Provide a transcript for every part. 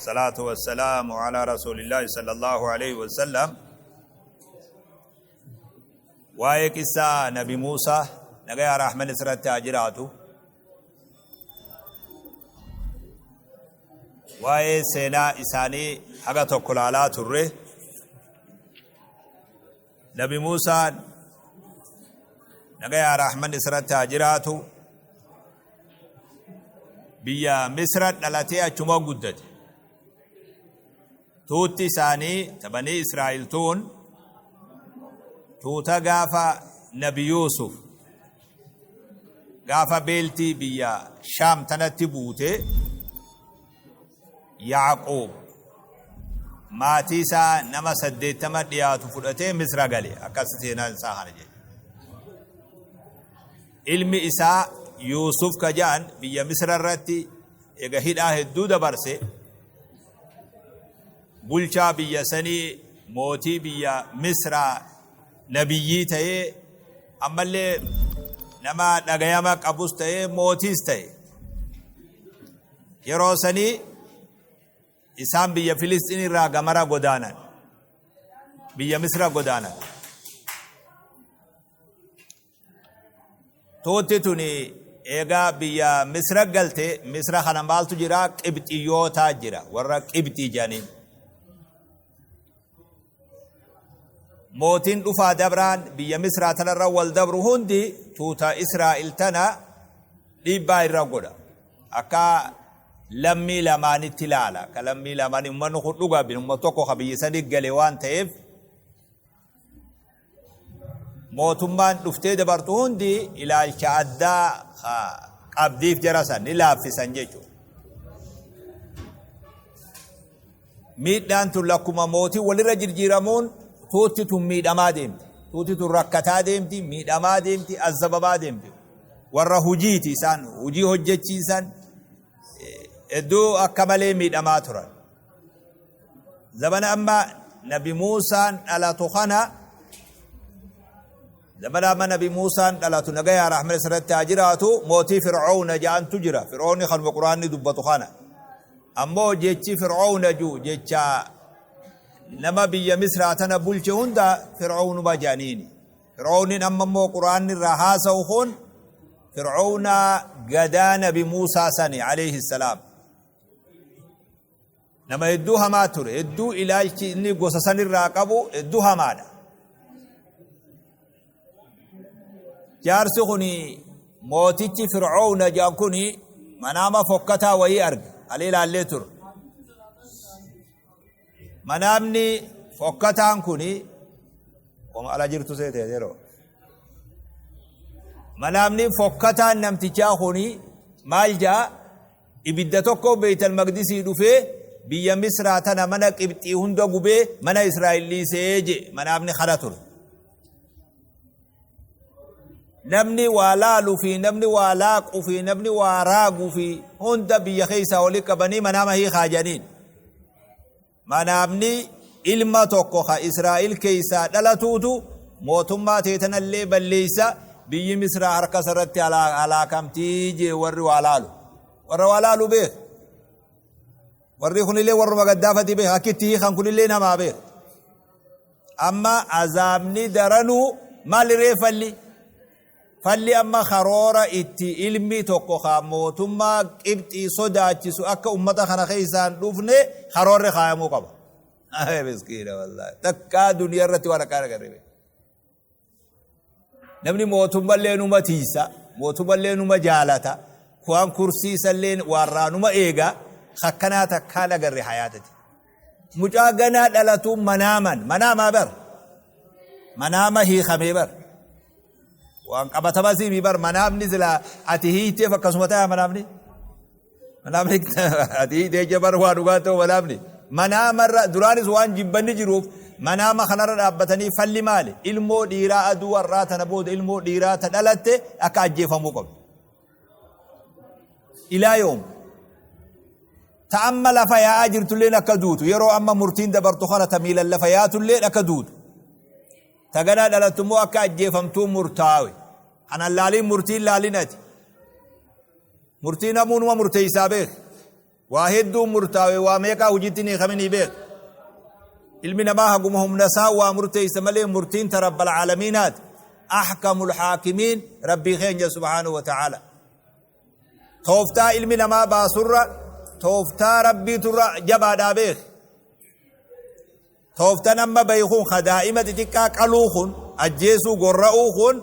والصلاة والسلام على رسول الله صلى الله عليه وسلم. Waa'ee qissaa Nabi Muusaa, nagayaa rahman isirratti haa jiraatu, waa'ee seenaa isaanii haga tokko laalaa turre. Nabi Muusaan, nagayaa rahman isirratti haa jiraatu, biyya Misra dhalatee achuma guddate. Tuutti isaanii ta Banii Israa'iil tuun tuuta gaafa Nabi Yuusuf gaafa beeltii biyya Shaam tanatti buute, Yaaquub maatii isaa nama 80 dhiyaatu fudhatee Misra gale. Akkas seenaan isaa kana jedhe. Ilmi isaa Yuusuf ka ja'an biyya Misra irratti ega hidhaa hedduu dabarse, bulchaa biyya sanii, mootii biyya Misraa, nabiyyii ta'ee, ammallee nama dhagayama qabus ta'ee, mootiis ta'e. Yeroo sanii isaan biyya Filisxiin irraa gamara godaanan, biyya Misra godaanan. Tuutti tuni eegaa biyya Misra galte. Misra kana maaltu jira? Qibxiyyootaa jira, warra Qibxii jedhaniin. Mootiin dhufaa dabraan biyya Misraa tanarra wal dabru hundi tuuta Israa'el tana dhiibbaa irra godha. Akka lammii lamaanitti ilaala. Akka lammii lamaanii uummanni kun dhugaa uummata tokko ka biyya sanii gale waan ta'eef, mootummaan dhuftee dabartu hundi ilaalcha addaa qabdiif, jara san ni laaffisan jechuudha. Miidhaan tun lakkuma mootii walirra jirjiiramuun tuutti tun miidhamaa deemti. Tuutti tun rakkataa deemti, miidhamaa deemti, azzababaa deemti. Warra hujiiti isaan hujii hojjechiisan hedduu akka malee miidhamaa turan. Zamana amma Nabi Muusaan dhalatu kana, zamana amma Nabi Muusaan dhalatu, nagayaa rahmana isirratti haa jiraatu, mootii Fir'oona ja'antu jira. Fir'oonni kanuma Quraanni dubbatu kana. Ammoo jechi Fir'oona ju jecha nama biyya Misraa tana bulche hunda Fir'oonuma jedhaniini. Fir'ooniin amma immoo Quraanni irraa haasa'u kun Fir'oona gadaa Nabi Muusaa sani alayhi salaam. Nama hedduu hamaa ture. Hedduu ilaalchi inni gosa sanirraa qabu hedduu hamaadha. Jaarsi kun, mootichi Fir'oona jedhan kun, manaama fokkataa wayii arge. Alee ilaallee ture. Manaamni fokkataan kun wama ala jirtu seete yeroo. Manaamni fokkataan namtichaa kun maal jaa? Ibidda tokko Beeytal Maqdisii dhufee biyya Misraa tana mana Qibxii hunda gubee mana Israa'el dhiisee je manaamni kana ture. Namni waa laalu fi namni waa laaqu fi namni waa raagu fi hunda biyya keessaa wali qabanii manaama hiikaa jedhaniin. Manaamni ilma tokko ka Israa'el keessaa dhalatuutu mootummaa teetanallee balleessa, biyyi Misraa harka isarratti halaakamtii jee warri waa laalu. Warra waa laalu beek. Warri kunillee warruma gaddaafati beek. Akki itti hiikan kunillee namaa beek. Amma azaabni daranuu maal ree falli? Falli amma karoora itti ilmi tokko ka mootummaa Qibxii sodaachisu akka ummata kana keessaan dhufne karoorri kaayamuu qaba. Miskiina wallaahi. Takkaa duniyaa irratti waan akkaan agarre. Namni mootummallee numa tiisa, mootummallee numa jaalata, waan kursii isallee waarraa numa eega, akkanaa takkaan agarre hayaatati. Mucaa ganaa dhalatu manaaman, manaamaa bar. Manaama hiikamee bar. Waan qabatama siimii bar manaamni silaa ati hiiteef akkasuma ta'a manaamni. Manaamni ati hiitee jabar waa dhugaa ta'u manaamni. Manaamarra duraanis waan jibbanni jiruuf manaama kanarra dhaabbatanii falli maali? Ilmoo dhiiraa aduu har'aa tana booda ilmoo dhiiraa ta dhalatte akka ajjeefamuu qabdu. Ilaa yoom? Ta amma lafa yaa'aa jirtulleen akka duutu, yeroo amma murtiin dabartu kana ta miilan lafa yaatulleen akka duutu. Ta ganaa dhalattu immoo akka ajjeefamtuu murtaawe. Kanan laaliin murtiin laalin ati. Murtii namuunuma murteessaa beek. Waa hedduun murtaawe, waa meeqaa hojiitti ni hiikaminii beek. Ilmi namaa haguma humna isaa waa murteessa malee murtiin ta rabbal caalamiinaati. Ahkamul haakimiin rabbii keenya subhaanahu wa ta'aala. Tooftaa ilmi namaa baasurra tooftaa rabbiiturra jabaadhaa beek. Tooftan amma bahe kun ka daa'ima xixiqqaa qaluu kun, ajjeesuu, gorra'uu kun,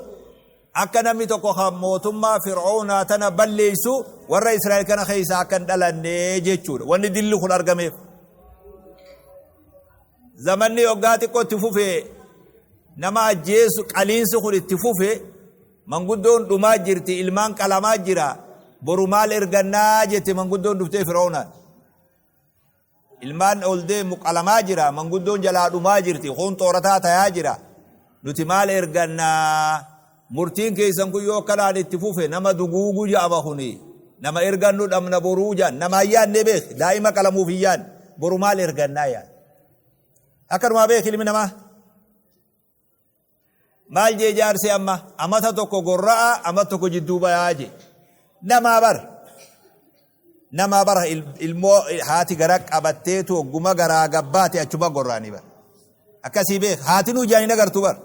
akka namni tokko kan mootummaa Fir'oownaa tana balleessu warra Israa'el kana keessaa akka hin dhalanne jechuudha. Wanni dilli kun argameef. Zamanni waggaa xiqqoo itti fufe, nama ajjeesu qaliinsi kun itti fufe, manguddoon dhumaa jirti, ilmaan qalamaa jira, boru maal ergannaa jette manguddoon dhuftee Fir'oownaan. Ilmaan ol deemu qalamaa jira, manguddoon jalaa dhumaa jirti, kun xoorataa tayaa jira. Nuti maal ergannaa? Murtiin keessan kun yoo akkanaan itti fufe nama duguugu ja'ama kuni. Nama ergannu dhabna boruu ja'an. Nama hin yaadne beek, daa'ima qalamuuf hin yaadne. Boru maal ergannaa yaad. Akkanumaa beek ilmi namaa. Maal jee jaarsi amma? Amata tokko gorra'a, amata tokko jidduu bayaa jee. Namaa bar. Namaa bar, ilmoo haati gara qabatteetu hogguma garaa gabbaate achuma gorraanii bar. Akkasii beek. Haati nuu ijaan hin agartu bar.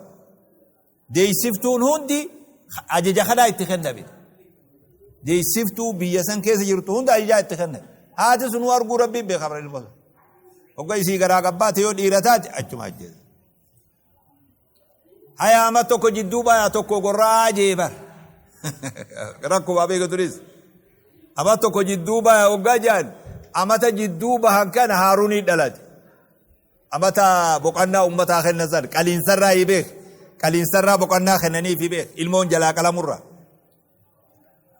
Deessiftuun hundi ajaja kanaa itti kenname. Deessiftuu biyya san keessa jirtu hunda ajajaa itti kenname. Haati sunuu arguu rabbiin beeka bara ilmoo. Hogga isii garaa gabbaate yoo dhiira taate achuma ajjeesa. Haya, ama tokko jidduu baya, tokko gorra'aa jee bar. Rakkoo beeka turis. Ama tokko jidduu baya hoggaa jaan, amata jidduu bahan kana Haaruunii dhalate. Amata boqannaa ummataa kennan san qaliinsarraa hi beek. Qaliinsarraa boqannaa kennaniif hi beek. Ilmoon jalaa qalamurra.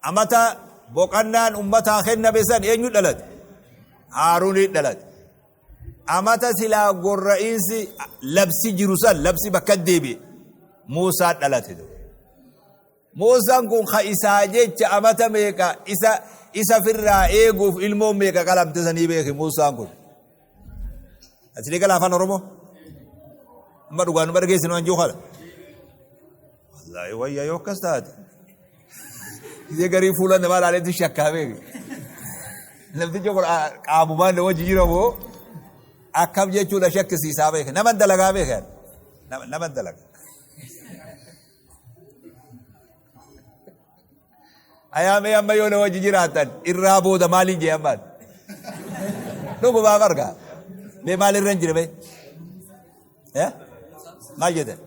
Amata boqannaan ummataa kenname san eenyu dhalate? Haaruunii dhalate. Amata silaa gorra'iinsi labsi jiru san, labsi bakka deebi'e, Muusaa dhalate. Muusaan kun ka isaa jecha amata meeqa isa firraa eeguuf ilmoon meeqa qalamte sanii beeki Muusaan kun. Asilii gala afaan Oromoo? Amma dhugaan nu dhageessinu waan jiru kana. Wallaahi wayya yoo akkas taate. Ishee garii fuula namaa ilaaleetti shakkaa beeki. Namtichi kun qaamumaan nama wajji jira moo akkam jechuudha shakkisiisaa beeka. Nama dalagaa beeka. Nama dalaga. Ayaamee amma yoo na wajji jiraatan irraa booda maaliin jee ammaan? Dhugumaaf argaa. Mee maalirra hin jire mee? Maal jettan?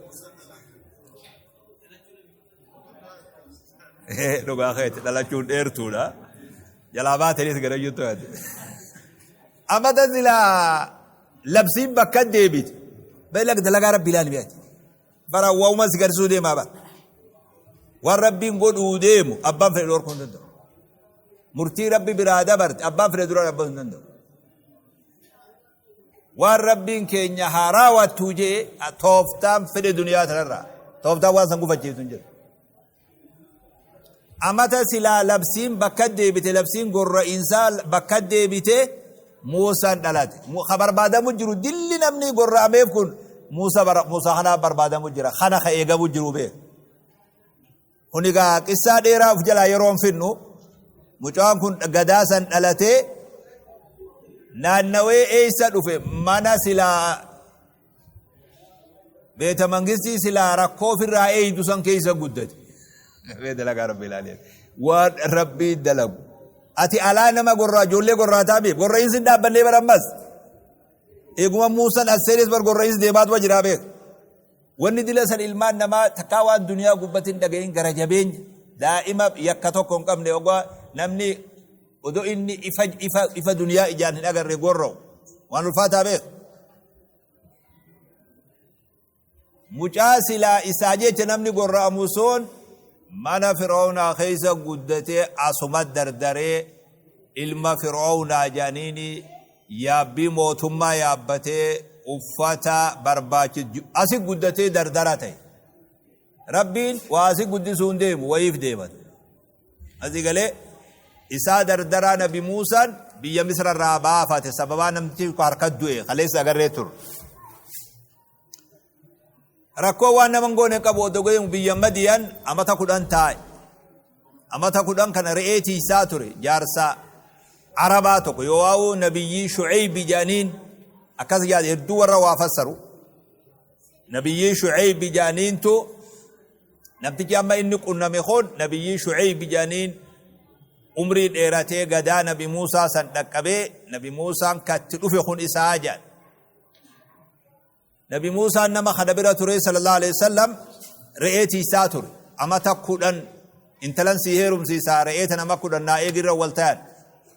Dhugaa keeti, dhalachuun dheertuudha. Jalaa baataniis gara jirtu yaadde. Amata silaa labsiin bakka deebite. Beela dalagaa rabbi ilaali beekti. Bara waa'uma si garsiisuu deemaa bara. Waan rabbiin godhuu deemu abbaan fedhe dhorkuu hin danda'u. Murtii rabbi biraa dabarte abbaan fedhe dura dhaabbatu hin danda'u. Waan rabbiin keenya haa raawwattu jee tooftaan fedhe duniyaa tanarraa tooftaan waan san gufachiisu hin jiru. Amata silaa labsiin bakka deebite, labsiin gorra'iinsaa bakka deebite, Muusaan dhalate. Ka barbaadamu jiru dilli namni gorra'ameef kun Muusaa Muusaa kanaa barbaadamu jira. Kana ka eegamu jiru beeku. Kun egaa qissaa dheeraa of jalaa yeroon finnu, mucaan kun gadaa san dhalatee naannawee eessa dhufe? Mana silaa beeta mangistii silaa rakkoo ofirraa eeydu san keessa guddate. Mee dalagaa rabbi ilaalee. Waan rabbii dalagu. Ati alaa nama gorraa, ijoollee gorraataa beek. Gorra'iinsi hin dhaabbannee bara ammas. Eeguma Muusaan as seenes bar gorra'iinsi deemaatuma jiraa beek. Wanni dila san ilmaan namaa takkaa waan duniyaa gubbatti hin dhagahin, gara jabeenya daa'ima yakka tokko hin qabne ogaa namni odoo inni ifa ifa ifa duniyaa ijaan hin agarre gorra'u waan ulfaataa beek. Mucaa silaa isaa jecha namni gorra'amu sun mana Fir'oownaa keessa guddatee asuma dardaree ilma Fir'oownaa jedhaniini yaabbii mootummaa yaabbatee uffata barbaachisu asi guddatee dardara ta'e. Rabbiin waa asi guddisuu hin deemu, wayiif deeman. Asii galee isaa dardaraa Nabi Muusaan biyya Misra irraa baafate sababaa namtichi harka du'e kaleessa agarree turre. Rakkoo waan nama hin goone qabu odoo deemu biyya Madiyan amata 10 taa'e. Amata 10 kana re'ee tiisaa ture jaarsaa. Arabaa tokko yoo waa'u nabiyyii Shucaybi jedhaniin akkas yaade hedduu warra waa fassaru. Nabiyyii Shucaybi jedhaniintu namtichi amma inni qunname kun nabiyyii Shucaybi jedhaniin umrii dheeratee gadaa nabi Muusaa san dhaqqabee nabi Muusaan katti dhufe kun isaa jedhan. Nabi Muusaan nama kana bira ture sallallahu alaihi wasallam re'ee tiisaa ture. Amata 10 intalan sii heerumsiisaa re'ee tana nama 10 naa eegirra wal tayan.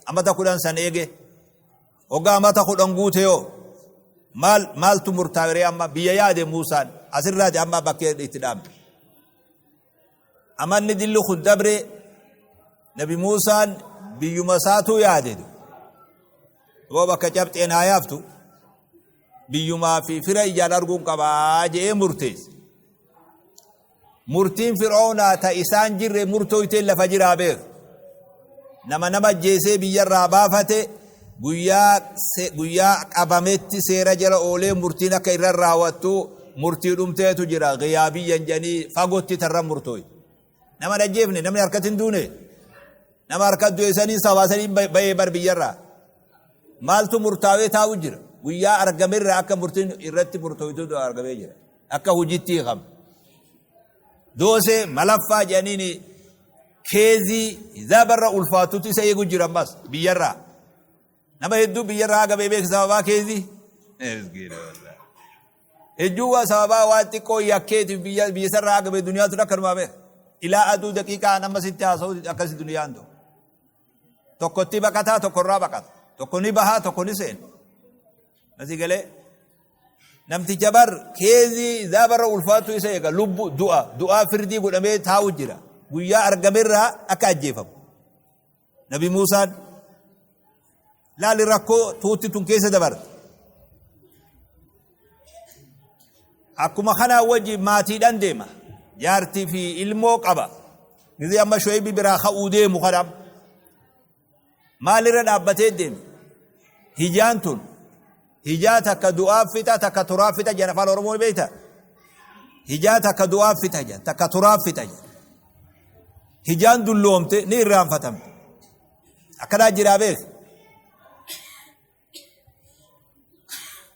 Amata 10 san eege. Hoggaa amata 10 guute yoo maal maaltu murtaa'e ree amma biyya yaade Muusaan asirraati amma bakkee itti dhaabne. Amanni dilli kun dabre Nabi Muusaan biyyuma isaatuu yaade. Yoo bakka cabxeen haa yaaftu biyyumaa fi fira ijaan arguun qabaa je'ee murteesse. Murtiin Fir'oownaa ta isaan jirre murtooyteen lafa jiraa beek. Nama nama ajjeesee biyyarraa baafate guyyaa guyyaa qabametti seera jala oolee murtiin akka irra raawwattu murtii dhumteetu jira giyaabiyyan jedhanii fagotti tarra murtooy. Nama hin ajjeefne namni harkatti hin duune. Nama harka du'e sanii sabaa sanii bahee bar biyyarraa. Maaltu murtaawee taa'u jira. Guyyaa argamerraa akka murtiin irratti murtooytutu argamee jira. Akka hojiitti hiikama. Doosee malaffaa jedhaniin keezii zaabarra ulfaatutu isa eegu jira ammas biyyarraa. Nama hedduu biyyarraa haga beebeek sababaa keezii. Hedduu waa sababaa waan xiqqoo yakkeetiif biyya biyya isarraa haga bee duniyaa tun akkanumaa beeka. Ilaa aduu daqiiqaa amma sitti haasa'u akkasi duniyaan ta'u. Tokkotti baqataa tokkorraa baqata. Tokko ni bahaa tokko ni seena. Asii galee namticha bar keezii zaabarra ulfaatu isa eega lubbu du'a du'aa firdii godhamee taa'u jira. Guyyaa argamerraa akka ajjeefamu. Nabi Muusaan laali rakkoo tuutti tun keessa dabarte. Akkuma kanaa wajji maatiidhaan deema. Jaartii fi ilmoo qaba. Gizee amma Shu'aybi biraa ka'uu deemu kana maalirra dhaabbatee deeme? Hijaan tun hijaa takka du'aaf fixa takka turaaf fixa jedhan afaan Oromoo beekta? Hijaa takka du'aaf fixa jedhan takka turaaf fixa jedhan. Hijaan dulloomte ni irraanfatamte. Akkanaa jiraa beek.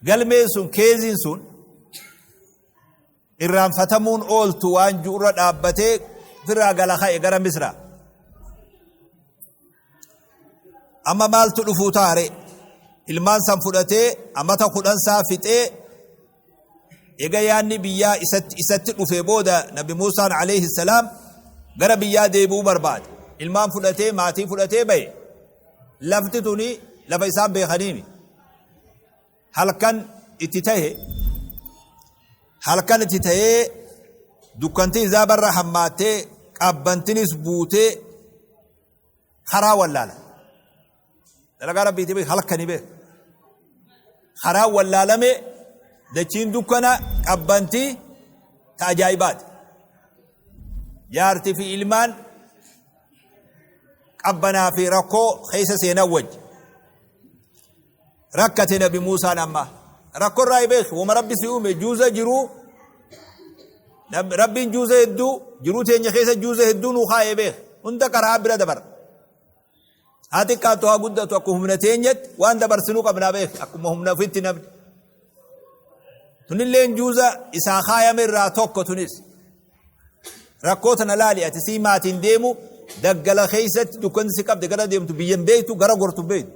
Galmeen sun keeziin sun irraanfatamuun ooltu waan ju'urra dhaabbatee firraa gala ka'e gara Misraa. Amma maaltu dhufuu taare ilmaan san fudhatee amata 10 isaa fixee ega yaanni biyyaa isatti isatti dhufee booda Nabi Muusaan alayhi salaam gara biyyaa deebi'uu barbaade. Ilmaan fudhatee maatii fudhatee bahe. Lafti tuni lafa isaan beekaniimi. Halkan itti tahe halkan itti tahee dukkantii izaabarra hammaattee qabbantinis buutee karaa wallaala. Dalagaa rabbiiti beek halkani beek. Karaa wallaalame dachiin dukkana qabbantii ta ajaa'ibaati. Jaartii fi ilmaan qabbanaa fi rakkoo keessa seenan wajji. Rakkate nabi Muusaan amma. Rakkoo irraa beeku wama rabbi si uume juuza jiruu rabbiin juuza hedduu jiruu teenya keessa juuza hedduu nuu kaa'ee beek hunda karaa bira dabara. Haa xiqqaatu haa guddatu akkuma humna teenyatti waan dabarsinuu qabnaa beek akkuma humna ofitti namni. Tunilleen juuza isaa kaayame irraa tokko tunis. Rakkoo tana laali ati sii maatiin deemu daggala keessatti dukkanti si qabde gara deemtu biyyan beektu gara gortu beektu.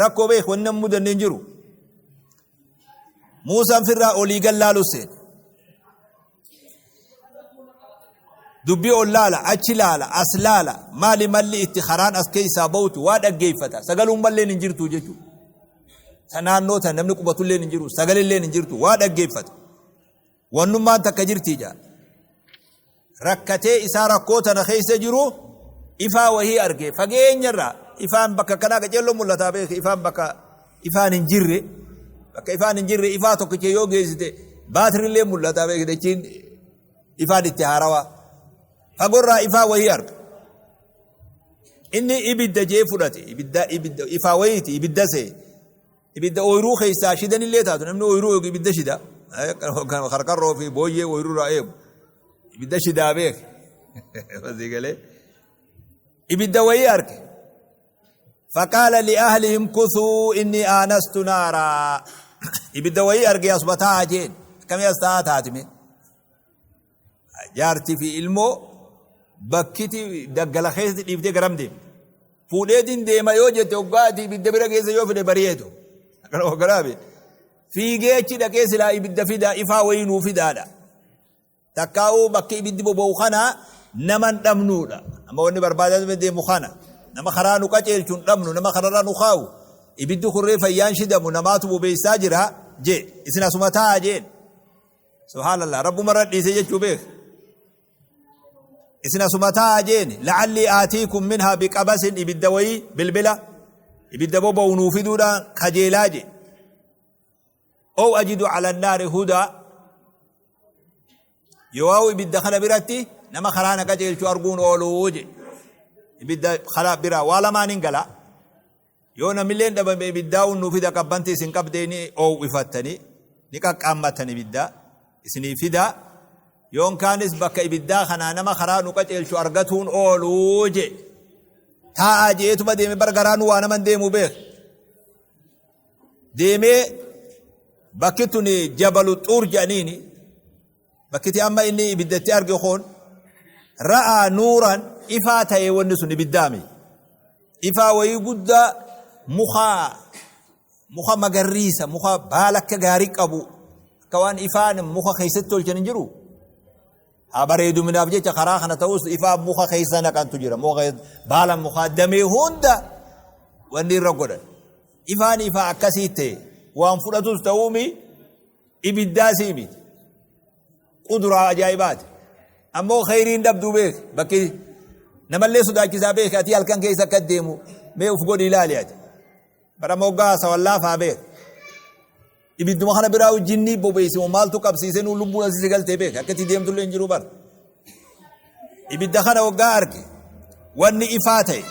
Rakkoo beek wanni namuu dandeen jiru. Muusaan firraa olii gallaalu seene. Dubbii ol laala, achi laala, as laala, maali malli itti karaan as keessaa ba'utu waa dhaggeeffata. Sagaluun malleen hin jirtu jechuudha. Ta naannoo tan namni qubatulleen hin jiru, sagalilleen hin jirtu, waa dhaggeeffata. Wannummaan takka jirti jaa. Rakkatee isaa rakkoo tana keessa jiru ifaa wahii arge fageenyarraa ifaan bakka kanaa qaceelloo mul'ataa beeke ifaan bakka ifaan hin jirre bakka ifaan hin jirre ifaa tokkicha yoo geessite baatirillee mul'ataa beeke dachiin ifaan itti haarawaa fagorraa ifaa wahii arga. Inni ibidda jee fudhate ibidda ibidda ifaa wahiiti ibidda see Ibidda ooyruu keessaa shidanillee taatu namni ooyruu eegu ibidda shida. Karkarroo fi booyyee ooyruu irraa eegu. Ibidda shidaa beek. Basii galee. Ibidda wayii arge. Faqaala li'ahlihim kuthuu inni aanastu naaraa. Ibidda wayii argee asuma taa'aa jeen. Akkamii as taa'aa taati mee? Jaartii fi ilmoo bakkiti daggala keessatti dhiiftee garam deemti? Fuudheetiin deema yoo jette hoggaa ati ibidda bira keessa yoo fide bari'eetu. Akkana hogganaa fiigee achi dhaqee silaa ibidda fidaa ifaa wayii nuu fidaadha. Takkaa'uu bakki ibiddi boba'u kana nama hin dhabnuudha. Amma wanni barbaadaa deemu kana. Nama karaa nu qaceelchu hin dhabnu, nama kararra nu kaa'u. Ibiddi kurree fayyaan shidamu namaatu bobeessaa jira jee. Isin asuma taa'aa jeen. Subhaanallah rabbumarra dhiisee jechuu beek. Isin asuma taa'aa jeen. La'allii aatiikum minhaa biqabasin ibidda wayii bilbila ibidda boba'u nuu fiduudhaan kajeelaa jee. Ow ajidu ala naari hudaa yoo ibidda kana biratti nama karaa na qajeelchu arguun ooluu je ibidda karaa biraa waa lamaan hin gala yoo namilleen dhabame ibiddaa nu fida qabbanti isin qabdee ni oowwifattanii ni qaqqaammattan ibiddaa isinii fida yoon kaanis bakka ibiddaa kanaa nama karaa nu qajeelchu argatuun ooluu je taa'aa jeetuma deeme bar garaa nu waa naman deemu beek deemee bakki tun jabalu xuur jedhaniini bakkiti amma inni ibiddatti arge kun ra'aa nuuran ifaa ta'e wanni sun ibiddaami ifaa wayii guddaa muka muka magarriisa muka baala akka gaarii qabu akka waan ifaan muka keessatti tolchan hin jiru haa bareeduminaaf jecha karaa kana ta'us ifaa muka keessa naqantu jira muka baala mukaa damee hunda wanni irra godhan Ifaan ifaa akkasii ta'e waan fudhatus ta'uumi ibiddaa sii miti. Quduraa ajaa'ibaati. Ammoo kheyriin dhabduu beek bakki namallee sodaachisaa beek ati halkan keessa akka deemu mee uf godhi ilaali ati. Bara moggaa haasawan laafaa beek. Ibidduma kana biraa jinnii bobeessimu maaltu qabsiisee nuu lubbuun asii si galtee beek akka itti deemtullee hin jiru bara. Ibidda kana waggaa arge wanni ifaa ta'e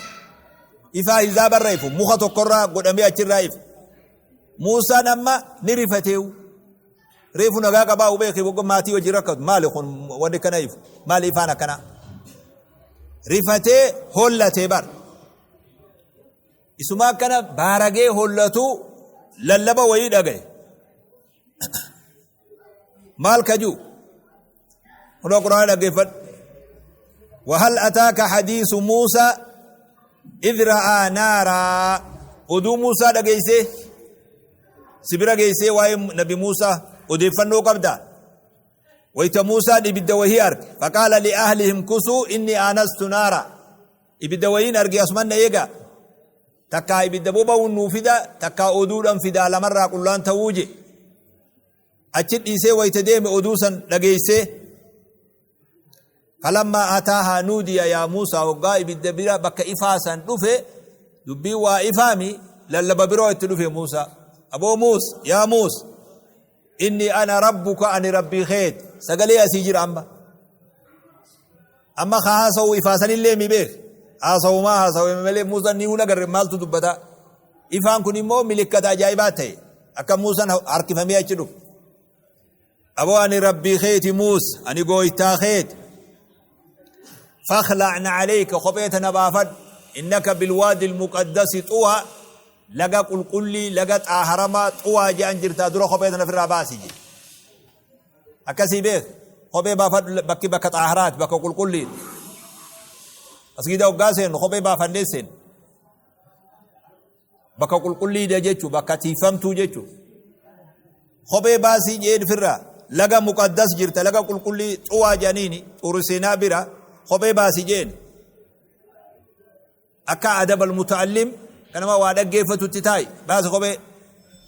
ifaa hizaabarra ifu muka tokkorraa godhamee achirraa ifu. Muusaan amma ni rifateewu. Reefu nagaa qabaa beeke wagga maatii hojii rakkatu maali kun wanni kana ifu maali ifaan akkanaa. Rifatee hollatee bara. Isuma akkana baaragee hollatu lallaba wayii dhagaye. Maal kajuu? Kunoo Qur'aana dhaggeeffadhu. وهل أتاك حديث موسى إذ رأى نارا oduu Muusaa dhageessee si bira geessee waa'ee nabi Muusaa odeeffannoo qabda. Wayta Muusaan ibidda wahii arge faqaala li'ahlihim kusuu inni aanastu naara Ibidda wayiin arge asuman na eegaa. Takkaa ibidda boba'uun nuu fida, takkaa oduudhan fidaa lamarraa qullaan ta'uu je. Achi dhiisee wayita deeme oduu san dhageessee. Falammaa ataahaa nuudiya yaa Muusaa hoggaa ibidda bira bakka ifaa san dhufe dubbiin waa ifaami lallaba biroo itti dhufe Muusaa. Aboo Muus yaa Muus inni ana rabbuka ani rabbii keet sagalee asii jira amma. Amma ka haasawu ifaa sanillee mi beek. Haasawumaa haasawe malee Muusaan ni hin agarre maaltu dubbata. Ifaan kun immoo milikkata ajaa'ibaa ta'e. Akka Muusaan harkifamee achi dhufu. Aboo ani rabbii keeti Muus ani gooytaa keeti. Fakhla'na alayka kophee tana baafadhu. Innaka bilwaadi almuqaddasi xuwa laga qulqullii laga xaaharamaa xuwaa jedhan jirtaa dura kophee tana ofirraa baasi jedhe. Akkasii beek kophee baafadhu bakki bakka xaaharaati bakka qulqulliidha. Masgiida hoggaa seennu kophee baafannee seennu. Bakka qulqulliidha jechuun bakka tiifamtuu jechuun. Kophee baasii jeen firraa laga muqaddas jirta laga qulqullii xuwaa jedhaniini xuuru seenaa bira kophee baasii jeen. Akka adab al-muta'allim kan nama waa dhaggeeffatutti taa'i baasi kophee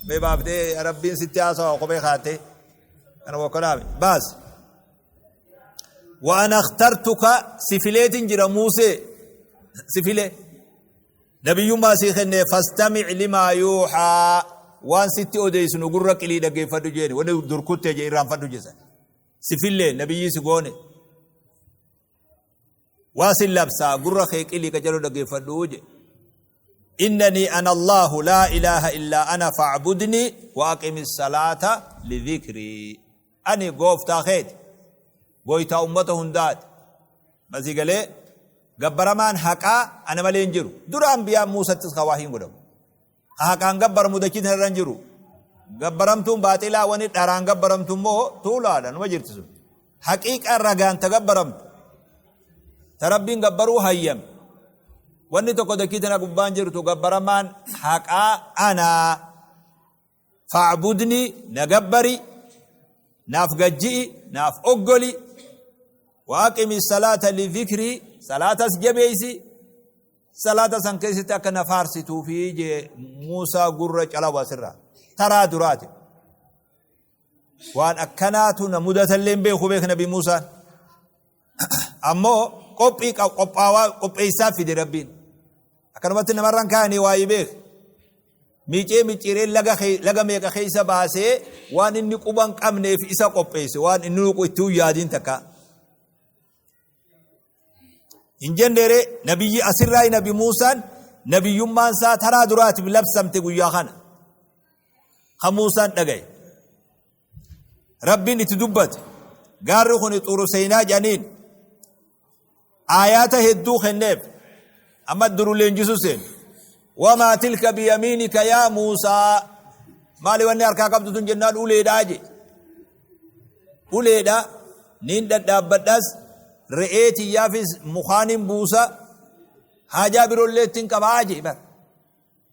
kophee baaftee rabbiin sitti haasawa kophee kaattee kana wakkalaame baasi. Wa ana akhtartuka si fileetin jira Muusee si filee nabiyyummaa sii kennee fastami' limaa yuuxaa waan sitti odeessinu gurra qilii dhaggeeffadhu jeeni wanni durkuttee jee irraanfadhu jesan si fillee nabiyyii si goone. Waa sin labsaa gurra kee qilii qacaruu dhaggeeffadhu jedhe. Innanii ana Allahu laa ilaaha illaa ana fa'budni wa aqimi salaata lidhikrii. Ani gooftaa keeti. Goytaa ummata hundaati. Masii galee Gabbaramaan haqaa ana malee hin jiru. Dura anbiyaan Muusattis ka waahiin godhamu. Ka haqaan gabbaramu dachii tana irra hin jiru. Gabbaramtuun baaxilaa wani dharaan gabbaramtu immoo tuulaadha numa jirti sun. Haqiiqaan ragaan ta gabbaramtu. Ta Rabbiin gabbaruu hayyame. Wanni tokko dachii tana gubbaan jirtu gabbaramaan haqaa anaa. Fa'budni na gabbari, naaf gajji'i, naaf oggoli, wa aqimi salaata li dhikrii, salaatas jabeeysi, salaata san keessatti akka na faarsituufi jee Muusaa gurra calawu asirraa. Taraa duraati. Waan akkanaatu na mudatallee hin beeku beek Nabi Muusaan. Ammoo qophii qophaawaa qopheessaa fide Rabbiin. Akkanumatti namarraan kaa'anii waa'ee beek. Miicee micciiree laga laga meeqa keessa baasee waan inni quba hin qabneef isa qopheesse waan inni itti hin yaadiin takka. Hin jenneere nabiyyi asirraa Nabi Muusaan nabiyyummaan isaa taraa duraatiif labsamte guyyaa kana. Ka Muusaan dhagaye. Rabbiin itti dubbate. Gaarri kun Xuuru Seenaa jedhaniin aayaata hedduu kenneef amma duru leenjisu seen. Wamaa tilka biyamiinika yaa Muusaa maali wanni harkaa qabdu tun jennaan uleedhaa je. Uleedha niin dhadhaabbadhas re'ee tiyyaafis mukaanin buusa haajaa biroollee ittiin qabaa je bar.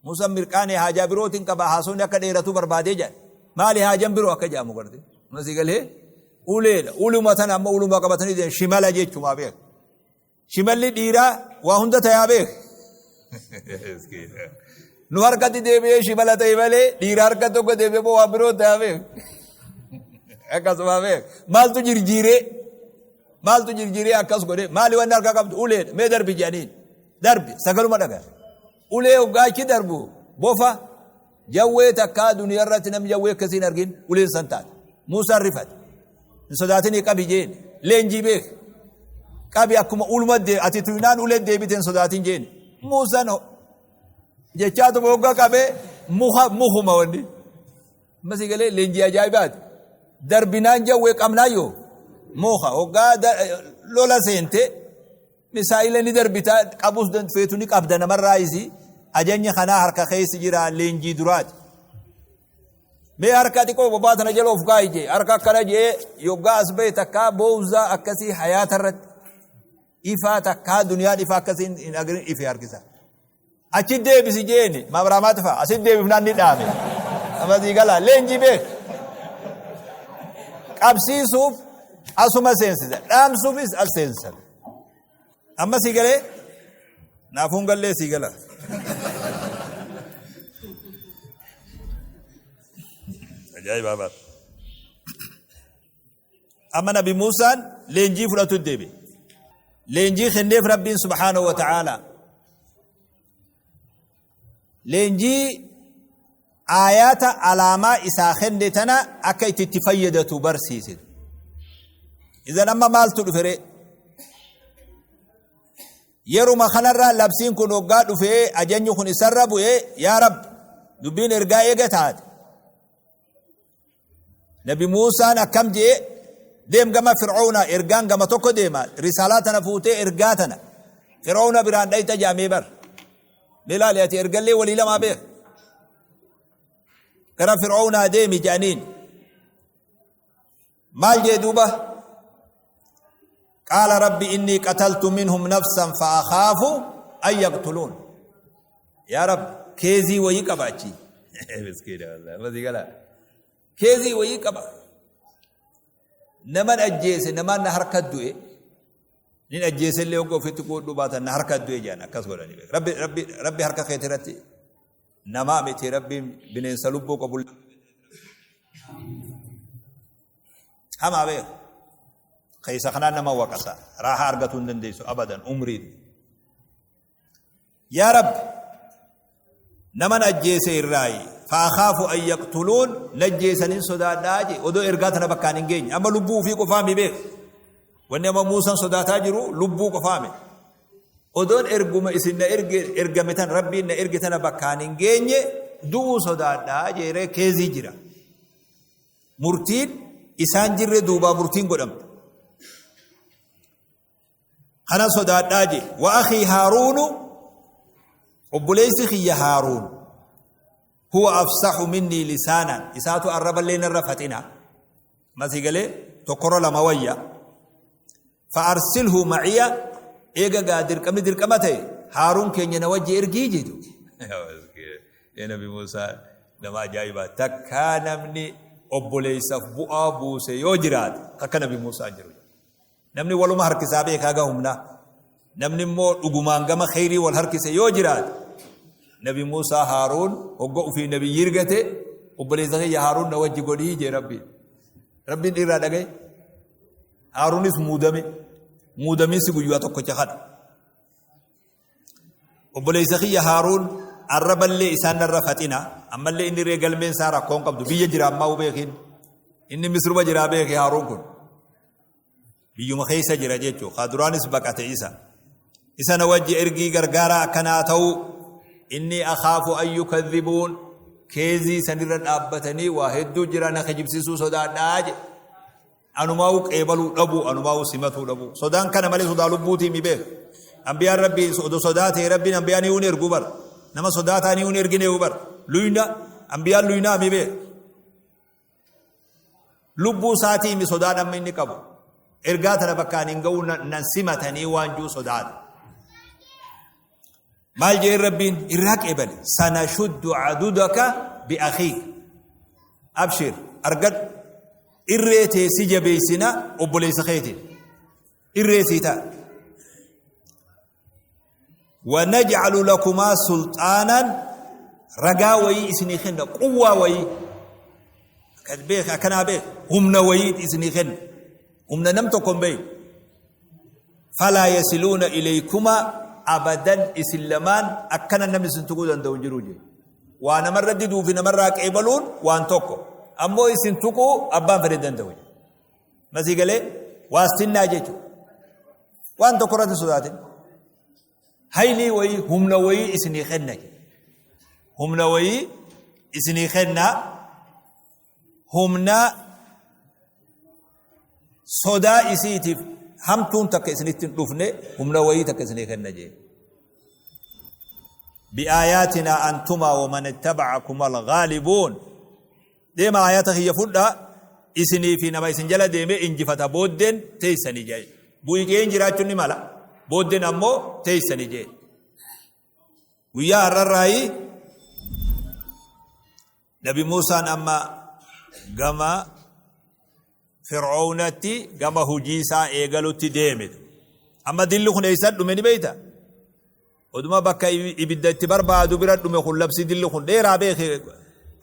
Musan mirqaane haajaa birootiin qaba haasofni akka dheeratu barbaadee jedhan. Maali haajan biroo akka jedhamu garte. Masii galee uleedha. Uluma tana amma uluma qabatanii deeman shimala jechumaa beek. Shimalli dhiiraa waa hunda tayaa beek. Nu harkatti deebi'ee shimala ta'e malee dhiira harka tokko deebi'ee moo waan biroo tayaa beek. Akkasuma beek. Maaltu jirjiiree? Maaltu jirjiiree akkas godhe? Maali wanni harka qabdu? Uleedha. Mee darbi jedhaniin. Darbi sagaluma dhagaa. Ulee hoggaa achi darbu bofa jawwee takkaa duniyaa irratti namni jawwee akkasii hin argin uleen san taate. Muusaan rifate. Hin sodaatinii qabi jeen. Leenjii beek. Qabi akkuma uluma ati tuynaan uleen deebite hin sodaatin jeen. Muusaan jechaatuma hoggaa qabee muka mukuma wanni. Amma si galee leenjii ajaa'ibaati. Darbinaan jawwee qabnaayyoo muka hoggaa lola seente. Misaa'ila ni darbita qabus feetu ni qabda namarraayisi ajajni kanaa harka keessa jira leenjii duraati. Mee harka xiqqoo bobaa tana jala of kaa'i jee harka akkana jee yoggaa as bahe takkaa boowzaa akkasii hayaata irratti ifaa takkaa duniyaan ifaa akkasii hin agarin ife harkisa. Achi deebisi jeeni mabraamaati fa'a asit deebifnaan ni dhaame. Amasii gala leenjii beek. Qabsiisuuf asuma seensisa dhaamsuufis as seensisa. Amma sii galee naafuun gallee sii gala. Ajaa'ibaa bara. Amma Nabi Muusaan leenjii fudhatu deebi. Leenjii kenneef Rabbiin subhaanahu wa ta'aalaa. Leenjii aayaata alaamaa isaa kenne tana akka itti itti fayyadatu barsiise. Idan amma maaltu dhufe ree? Yeruma kanarraa labsiin kun hoggaa dhufee ajajni kun isarra bu'ee yaa Rabbi dubbiin ergaa eega taate. Nabi Muusaan akkam je'e deem gama Fir'awnaa ergaan gama tokko deema risaalaa tana fuutee ergaa tana Fir'aawna biraan dhayxa jaamee bar mee laali ati ergallee walii lamaa beek gara Fir'awnaa deemi jedhaniin maal jee duuba qaala rabbi innii qataltu minhum nafsan fa akhaafu an yaqtuluun yaa rabbi keezii wayii qaba achi miskiina wallahi masii gala keezii wayii qaba naman ajjeese namaan na harka du'e nin ajjeese illee hogga ofitti quudhuu baatan na harka du'e jedhan akkas godhanii beeku rabbi rabbi rabbi harka keetii irratti namaa miti rabbiin bineensa lubbuu qabu hamaa beeku keessa kanaan nama waqasa raahaa argatuu hin dandeessu abadan umriin Yaa Rabbi, naman ajjeese irraayi, fa'akhaafu an yaqtuluun, najjeesanin sodaadhaa jee, odoo ergaa tana bakkaan hin geenye. Amma lubbuu ufii qofaami beek. Wanni amma Muusan sodaataa jiru lubbuu qofaami. Odoon erguma isin na erge ergame tan Rabbiin na erge tana bakkaan hin geenye du'uu sodaadhaa jeeree keezii jira. Murtiin isaan jirre duubaa murtiin godhamte. Kana sodaadhaa je. Wa akhii Haaruunu, obboleessi kiyya Haaruun, huwa afsahu minnii lisaanan, isaatu arraballee narra faxina. Masii galee tokkorra lama wayya. Fa'arsilhu maciya, eega gaa dirqamni dirqama ta'e Haaruun keenya na wajji ergii jedhu. Ee Nabi Muusaa nama ajaa'ibaa, takkaa namni obboleessaaf bu'aa buuse yoo jiraate akka Nabi Muusaa jiru. Namni waluma harkisaa beekaa ga humnaa. Namni immoo dhugumaan gama kheyrii wal harkise yoo jiraate Nabi Muusaa Haaruun hogga ufii nabiyyi ergate, obboleessa kiyya Haaruun na wajji godhii jee Rabbiin. Rabbiin dhiirraa dhagaye. Haaruunis muudame. Muudamiinsi guyyaa tokkocha kana. Obboleessa kiyya Haaruun arraballee isaan narra faxina. Ammallee inni ree galmeen isaa rakkoon qabdu biyya jira ammaa beekin. Inni Misruma jiraa beeke Haaruun kun. Biyyuma keessa jira jechuu kaa duraanis baqate isa. Isa na wajji ergii gargaaraa akkanaa ta'u, inni akhaafu an yukadhibuun, keezii sanirra dhaabbatanii waa hedduu jira, na kijibsiisuu sodaadhaa jedhe. Anumaa'u qeebaluu dhabuu, anumaa'u simatuu dhabuu. Sodaan kana malee sodaa lubbuutii mi beeka. Ambiyaan Rabbii odoo sodaa ta'e Rabbiin ambiyaa ni erguu bara. Nama sodaataa ni ergine bara. Luyna ambiyaan luynaa mi beeka. Lubbuu isaatii mi sodaan amma inni qabu. Ergaa tana bakkaan hin ga'uu, nan simatanii waan jiru sodaata. Maal jee Rabbiin irraa qeebale? Sanashuddu cadudaka bi'akhiik. Abshir, argadhu. Irree tee si jabeessina obboleessa keetiin. Irree sii ta'a. Wanajcalu lakumaa sulxaanan, ragaa wayii isinii kenna, quwwaa wayii kan beek akkanaa beek, humna wayii isinii kenna, humna nam tokko hin beeku. Falaa yasiluuna ilaykumaa abadan, isin lamaan akkana namni isin tuquu danda'u hin jiru jedhe. Waa namarra diduu fi namarraa qeebaluun waan tokko, ammoo isin tuquu abbaan fedhe danda'u jedhe. Masii galee waastinnaa jechuudha. Waan tokko irratti sodaatin. Haylii wayii, humna wayii isinii kenna jedhe. Humna wayii isinii kenna, humna sodaa isiitiif hamtuun takka isinitti hin dhufne, humna wayii takka isinii kenna jee. Bi'aayaatinaa antumaa waman ittaba'akum alghaalibuun. Deema, aayata kiyya fudhaa, isinii fi nama isin jala deemee injifata, booddeen teessanii jee. Bu'ii jiraachuun ni mala. Booddeen ammoo teessanii jee. Guyyaa har'arraayii Nabi Muusaan amma gama Fir'oownatti, gama hujii isaa eegalutti deeme. Amma dilli kun eessa dhume ni beeyta? Oduma bakka ibidda itti barbaadu bira dhume kun labsi. Dilli kun dheeraa beeke,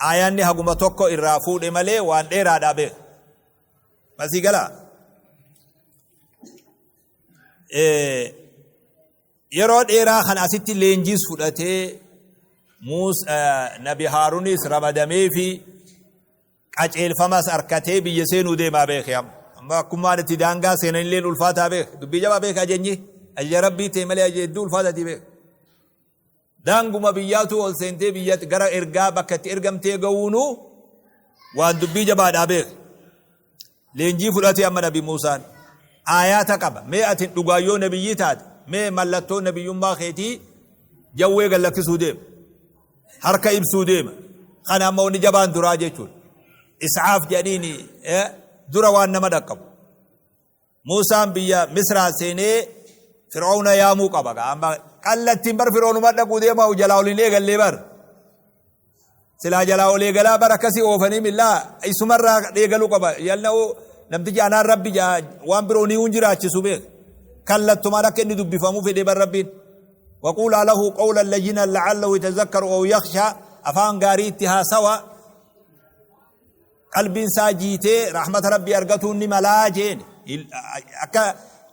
aayaanni haguma tokko irraa fuudhe malee waan dheeraadhaa beeke. Masii galaa? Yeroo dheeraa kan asitti leenjiis fudhatee Muus Nabi Haarunis ramadamee fi qaceelfamas arkatee biyya seenuu deemaa beeke amma. Amma akkumaan itti daangaa seenanillee ulfaataa beeke. Dubbii jabaa beeke, ajajni. Ajaja Rabbii ta'e malee ajaja hedduu ulfaatatii beeke. Daanguma biyyaatu ol seentee biyyatti gara ergaa bakka itti ergamtee ga'uunu waan dubbii jabaadhaa beeke. Leenjii fudhatee amma Nabi Muusaan aayaata qaba. Mee ati dhugaayyoo nabiyyii taate, mee mallattoo nabiyyummaa keetii jawwee gallakkisuu deema. Harka ibsuu deema. Kana amma wanni jabaan duraa jechuudha. Is'aaf jedhaniini dura waan nama dhaqqabu. Muusaan biyya Misraa seenee Fir'aawna yaamuu qaba. Amma kallattiin bar Fir'aawnuma dhaquu deema, jalaa ol hin eegallee bar. Silaa jalaa ol eegalaa bar, akkasii oofanii millaa isumarraa eegaluu qaba. Yalna namtichi anaan Rabbi waan biroo ni hin jiraachisu beek. Kallattumaan akka inni dubbifamuu fedhee bar Rabbiin. Waquulaa lahu qawlan layyinan la'allahu yatazakkaru aw yakhsha, afaan gaarii itti haasawa. Qalbiin isaa jiitee rahmata Rabbii argatuun ni malaa jeen. Akka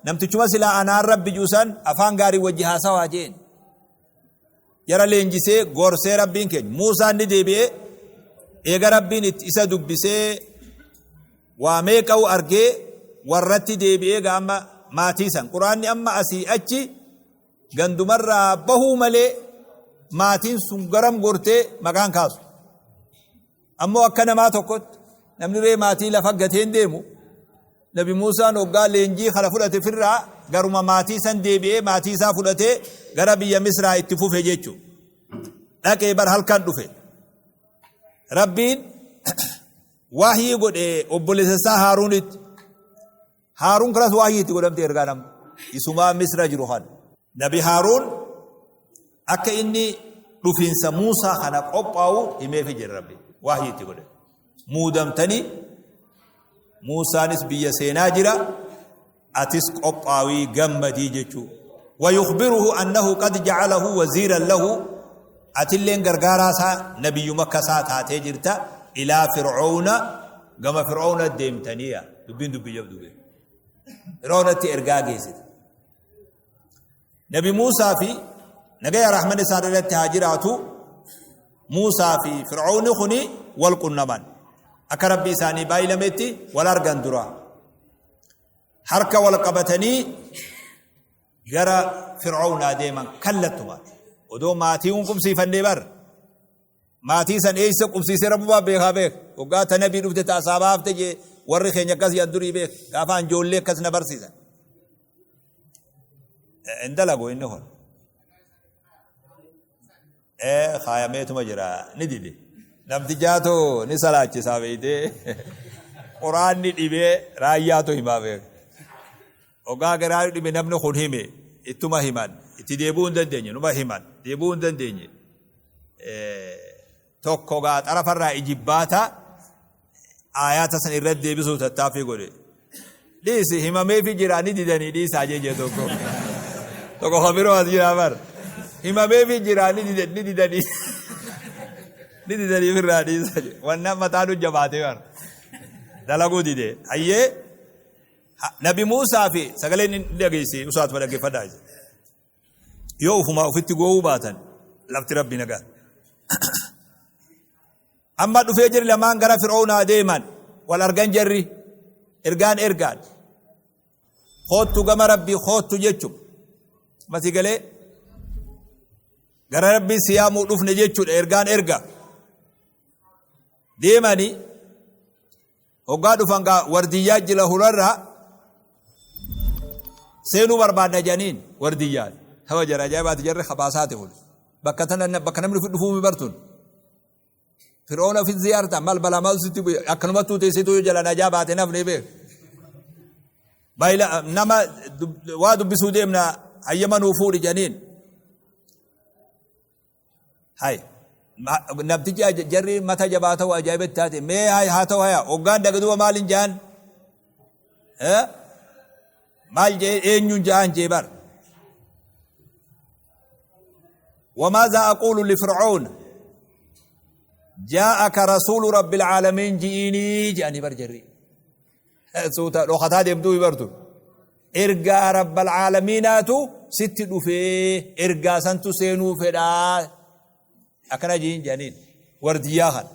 namtichuma silaa anaan Rabbi juusan afaan gaarii wajji haasawaa jeen. Jara leenjisee gorsee Rabbiin keenya. Muusaan ni deebi'ee, eega Rabbiin isa dubbisee waa meeqa'u argee warratti deebi'ee, gaa amma maatii san. Quraanni amma asii achi gandumarraa bahuu malee maatiin sun garam gortee maqaan kaasu. Ammoo akka namaa tokkotti namni ree maatii lafa gateen deemu. Nabi Muusaan hoggaa leenjii kana fudhate firraa garuma maatii san deebi'ee maatii isaa fudhatee gara biyya Misraa itti fufe jechuudha. Dhaqee bar halkan dhufe. Rabbiin wahyii godhe obboleessa isaa Haaruunitti. Haaruun kanas wahyii itti godhamte ergaa nama. Isumaa Misra jiru kan. Nabi Haaruun akka inni dhufiinsa Muusaa kana qophaa'u himeefi jira Rabbi. Wahyii itti godhe. Muudamtanii Muusaanis biyya seenaa jira atis qophaawii gammadii jechuu. ويخبره أنه قد جعله وزيرا له أتلين غرغارا سا نبي مكة سا تاتي جرتا إلى فرعون كما فرعون ديمتنيا دبين دبي جب دبي فرعون تي إرقا جيست نبي موسى في نجايا رحمن سار تهاجراتو موسى في فرعون خني والقنمان أكرب بيساني بايلمتي ولا أرغندرا حركة والقبتني gara fir'aawnaa deeman kallattuma odoo maatii kun qubsiifannee bar maatii san eessa qubsiisee rabbumaa beekaa beek hoggaa ta nabii dhufte ta asaabaa hafte jee warri keenya akkas yan durii beek gaafa ijoollee akkas na barsiisan hin dalagu inni kun kaayameetuma jira ni dide namtichaatu ni salaachisaa beeytee quraanni dhibee raayyaatu himaa beek hoggaa garaa dhibe namni kun hime ittuma himan itti deebi'uu hin dandeenye numa himan deebi'uu hin dandeenye tokko gaa xarafarraa ijibbaata aayaata san irratti deebisuu tattaaffii godhe dhiisi himameefi jira ni didanii dhiisaa jee tokko tokko kabiroo as jira bar himameefi jira ni didanii ni didanii firraa dhiisaa jee wanna mataa nu jabaatee bar dalaguu dide hayyee Nabi Muusaa fi sagaleen inni dhageesse usaatuma dhaggeeffadhaa isa. Yoo ufumaa ofitti goowuu baatan lafti rabbi nagaa. Amma dhufee jirri lamaan gara Fir'oownaa deeman wal argan jarri ergaan ergaan koottu gama rabbii koottu jechuun masi galee gara rabbii siyaamuu dhufne jechuudha ergaan erga deemanii Hoggaa dhufan gaa wardiyyaa jila hularraa seenuu barbaadna jedhaniin wardiyyaan. Hawa jara ajaa'ibaati jarri habaasaati kun. Bakka tana bakka namni dhufuu mi bartun. Fir'oona ofi ziyaarta maal balaa maal sitti bu'e akkanumattuu teessituu jala najaa baate nafni beek. Baay'ila nama waa dubbisuu deemna hayyama nuu fuudhi jedhaniin. Hay namtichi jarri mata jabaa ta'u ajaa'iba itti taate mee hay haa ta'u haya hoggaan dhaga duuba maal hin jaan maal jee eenyuun ja'aan jee bar وماذا أقول لفرعون جاءك رسول رب العالمين جئيني جاني بر جري suuta dhokataa deemtuu hibartu ergaa rabbal caalamiinaatu sitti dhufee ergaa santu seenuu fedhaa akkana jiin jedhaniin wardiyyaa kana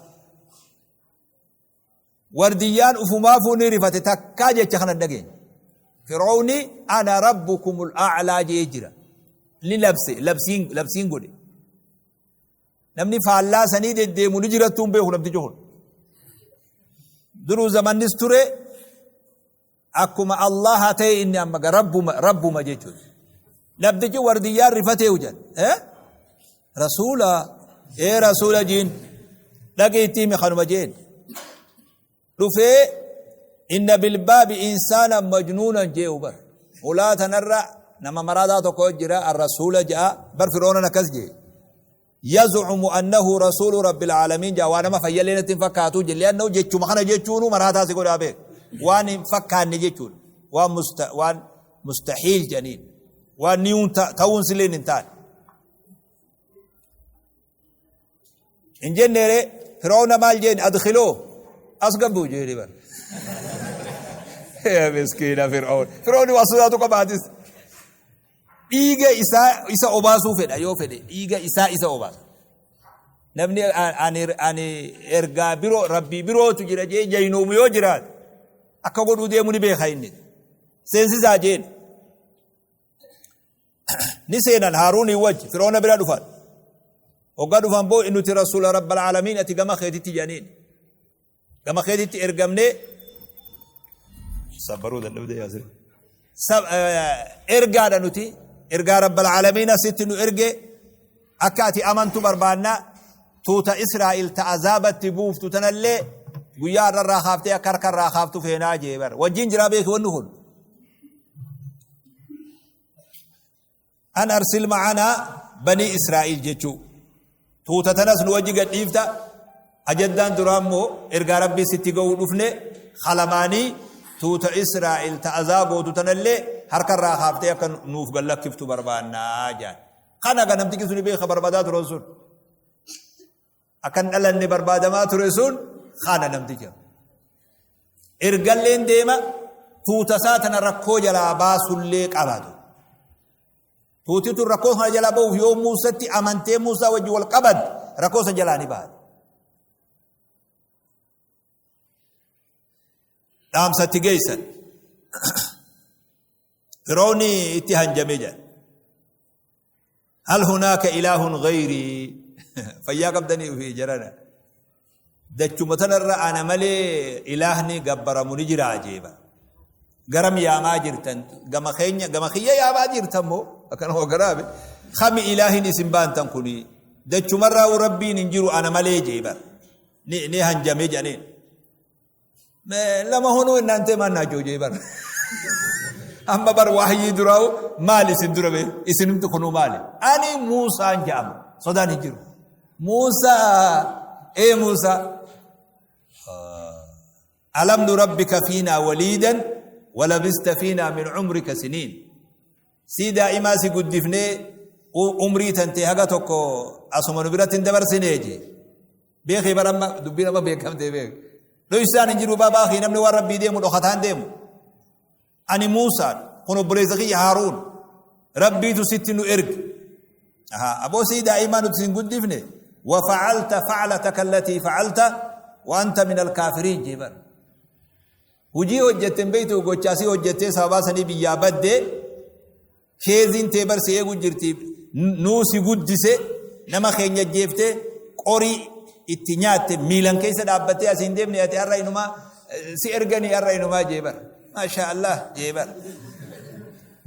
wardiyyaan ufumaafuu ni rifate takkaa jecha kana dhageenye fir'oowni ana rabbukumul a'laa jee jira ni labse labsiin labsiin godhe Namni faallaa sanii deddeemu ni jirattuu hin beeku namtichi kun. Duruu zamannis ture akkuma Allaha ta'e inni amma rabbuma rabbuma jechuudha. Namtichi wardiyyaan rifatee hujan. Rasuula ee rasuula jiin dhaqii itti himi kanuma jeen. Dhufee inna bilbaabi insaana majnuunan jee bar. Hulaa tanarra nama maraataa tokko jira ar-rasuula ja'a bar firoonan akkas jee. Yaz'umu annahu rasuulu rabbil aalamiin ja'a waa nama fayyallee natti hin fakkaatu jee li'annahu jechuma kana jechuunu maraataa si godhaa beek. Waan hin fakkaanne jechuudha. Waan musta waan mustahiil jedhaniin. Waan niyuun ta'uun silleen hin taane. Hin jenneere Fir'aawna maal jeen adkhiloo as gabbu jeeni bar. Yaa miskiina Fir'aawna. Fir'aawni waa sodaatu qabaatis. Dhiiga isaa isa obaasuu fedha yoo fedhe dhiiga isaa isa obaasa. Namni ani ani ergaa biroo rabbii birootu jira jee jaynuumu yoo jiraate akka godhuu deemu ni beeka inni. Seensisaa jeen. Ni seenan Haaruunii wajji Fir'auna bira dhufan. Hoggaa dhufan boo nuti rasuula rabbal aalamiin ati gama keetitti jedhaniin. Gama keetitti ergamnee Sabbaruu dadhabdee yaasir. Ergaadha nuti ergaa rabbal caalamiin asitti nu erge akka ati amantu barbaanna tuuta Israa'il ta azaabatti buuftu tanallee guyyaa irraa kaaftee akka harka irraa kaaftu feenaa jee bar wajjin jiraa beeki wanni kun. An arsil ma'anaa banii Israa'il jechuu tuuta tanas nu wajji gadhiifta ajaddaan duraa immoo ergaa rabbii sitti ga'uu dhufne halamaanii tuuta Israa'il ta azaa gootu tanallee harka irraa kaaftee akka nuuf gallakkiftu barbaannaa jaan. Kana ga namtichi suni beeka barbaadaa turan sun. Akka hin dhalanne barbaadamaa ture sun kana namticha. Ergalleen deema tuuta isaa tana rakkoo jalaa baasullee qabatu. Tuuti tun rakkoo kana jalaa ba'uuf yoo Muusatti amantee Muusaa wajji wal qabatte rakkoo san jalaa ni baate. Dhaamsatti geessan. Fir'aawni itti hanjamee jedha. Hal hunaaka ilaahun gayrii fayyaa qabdanii ofii jarana. Dachuma tanarra ana malee ilaahni gabbaramu ni jira ajeeba. Garam yaamaa jirtan gama keenya gama kiyya yaamaa jirtan moo akkana hoo garaabe kami ilaahin isin baantan kuni dachumarraa rabbiin hin jiru ana malee jeeba. Ni hanjamee jedhaniin. Lama hunuu innaan ta'e maal naachoo jee bara. Amma bar waahyii duraa'u maali isin dura bee isinumti kunuu maali? Ani Muusaan jedhama sodaan hin jiru. Muusaa ee Muusaa. Alam nurabbika fiinaa waliidan walabista fiinaa min umrika siniin. Sii daa'imaa si guddifnee umrii tantee haga tokko asuma nu biratti hin dabarsinee jee. Beekee bara amma dubbiin amma beekamtee beek. Dhoysaan hin jiru baabaa kee namni waan rabbii deemu dhokataan deemu. Ani Muusaan kun obboleessa kiyya Haaruun rabbiitu sitti nu erge. Aboo sii daa'imaa nuti sin guddifne wafacalta faclataka allatii facalta wa anta min alkaafiriin jee bara. Hujii hojjette hin beektu gochaa sii hojjettee sababaa sanii biyyaa baddee keeziin tee bar si eegu jirti nuu si guddise nama keenya jeeftee qorii itti nyaatte miilan keessa dhaabbattee asiin deemne ati har'a inumaa si erganii har'a inumaa jee bar maashaa Allah jee bar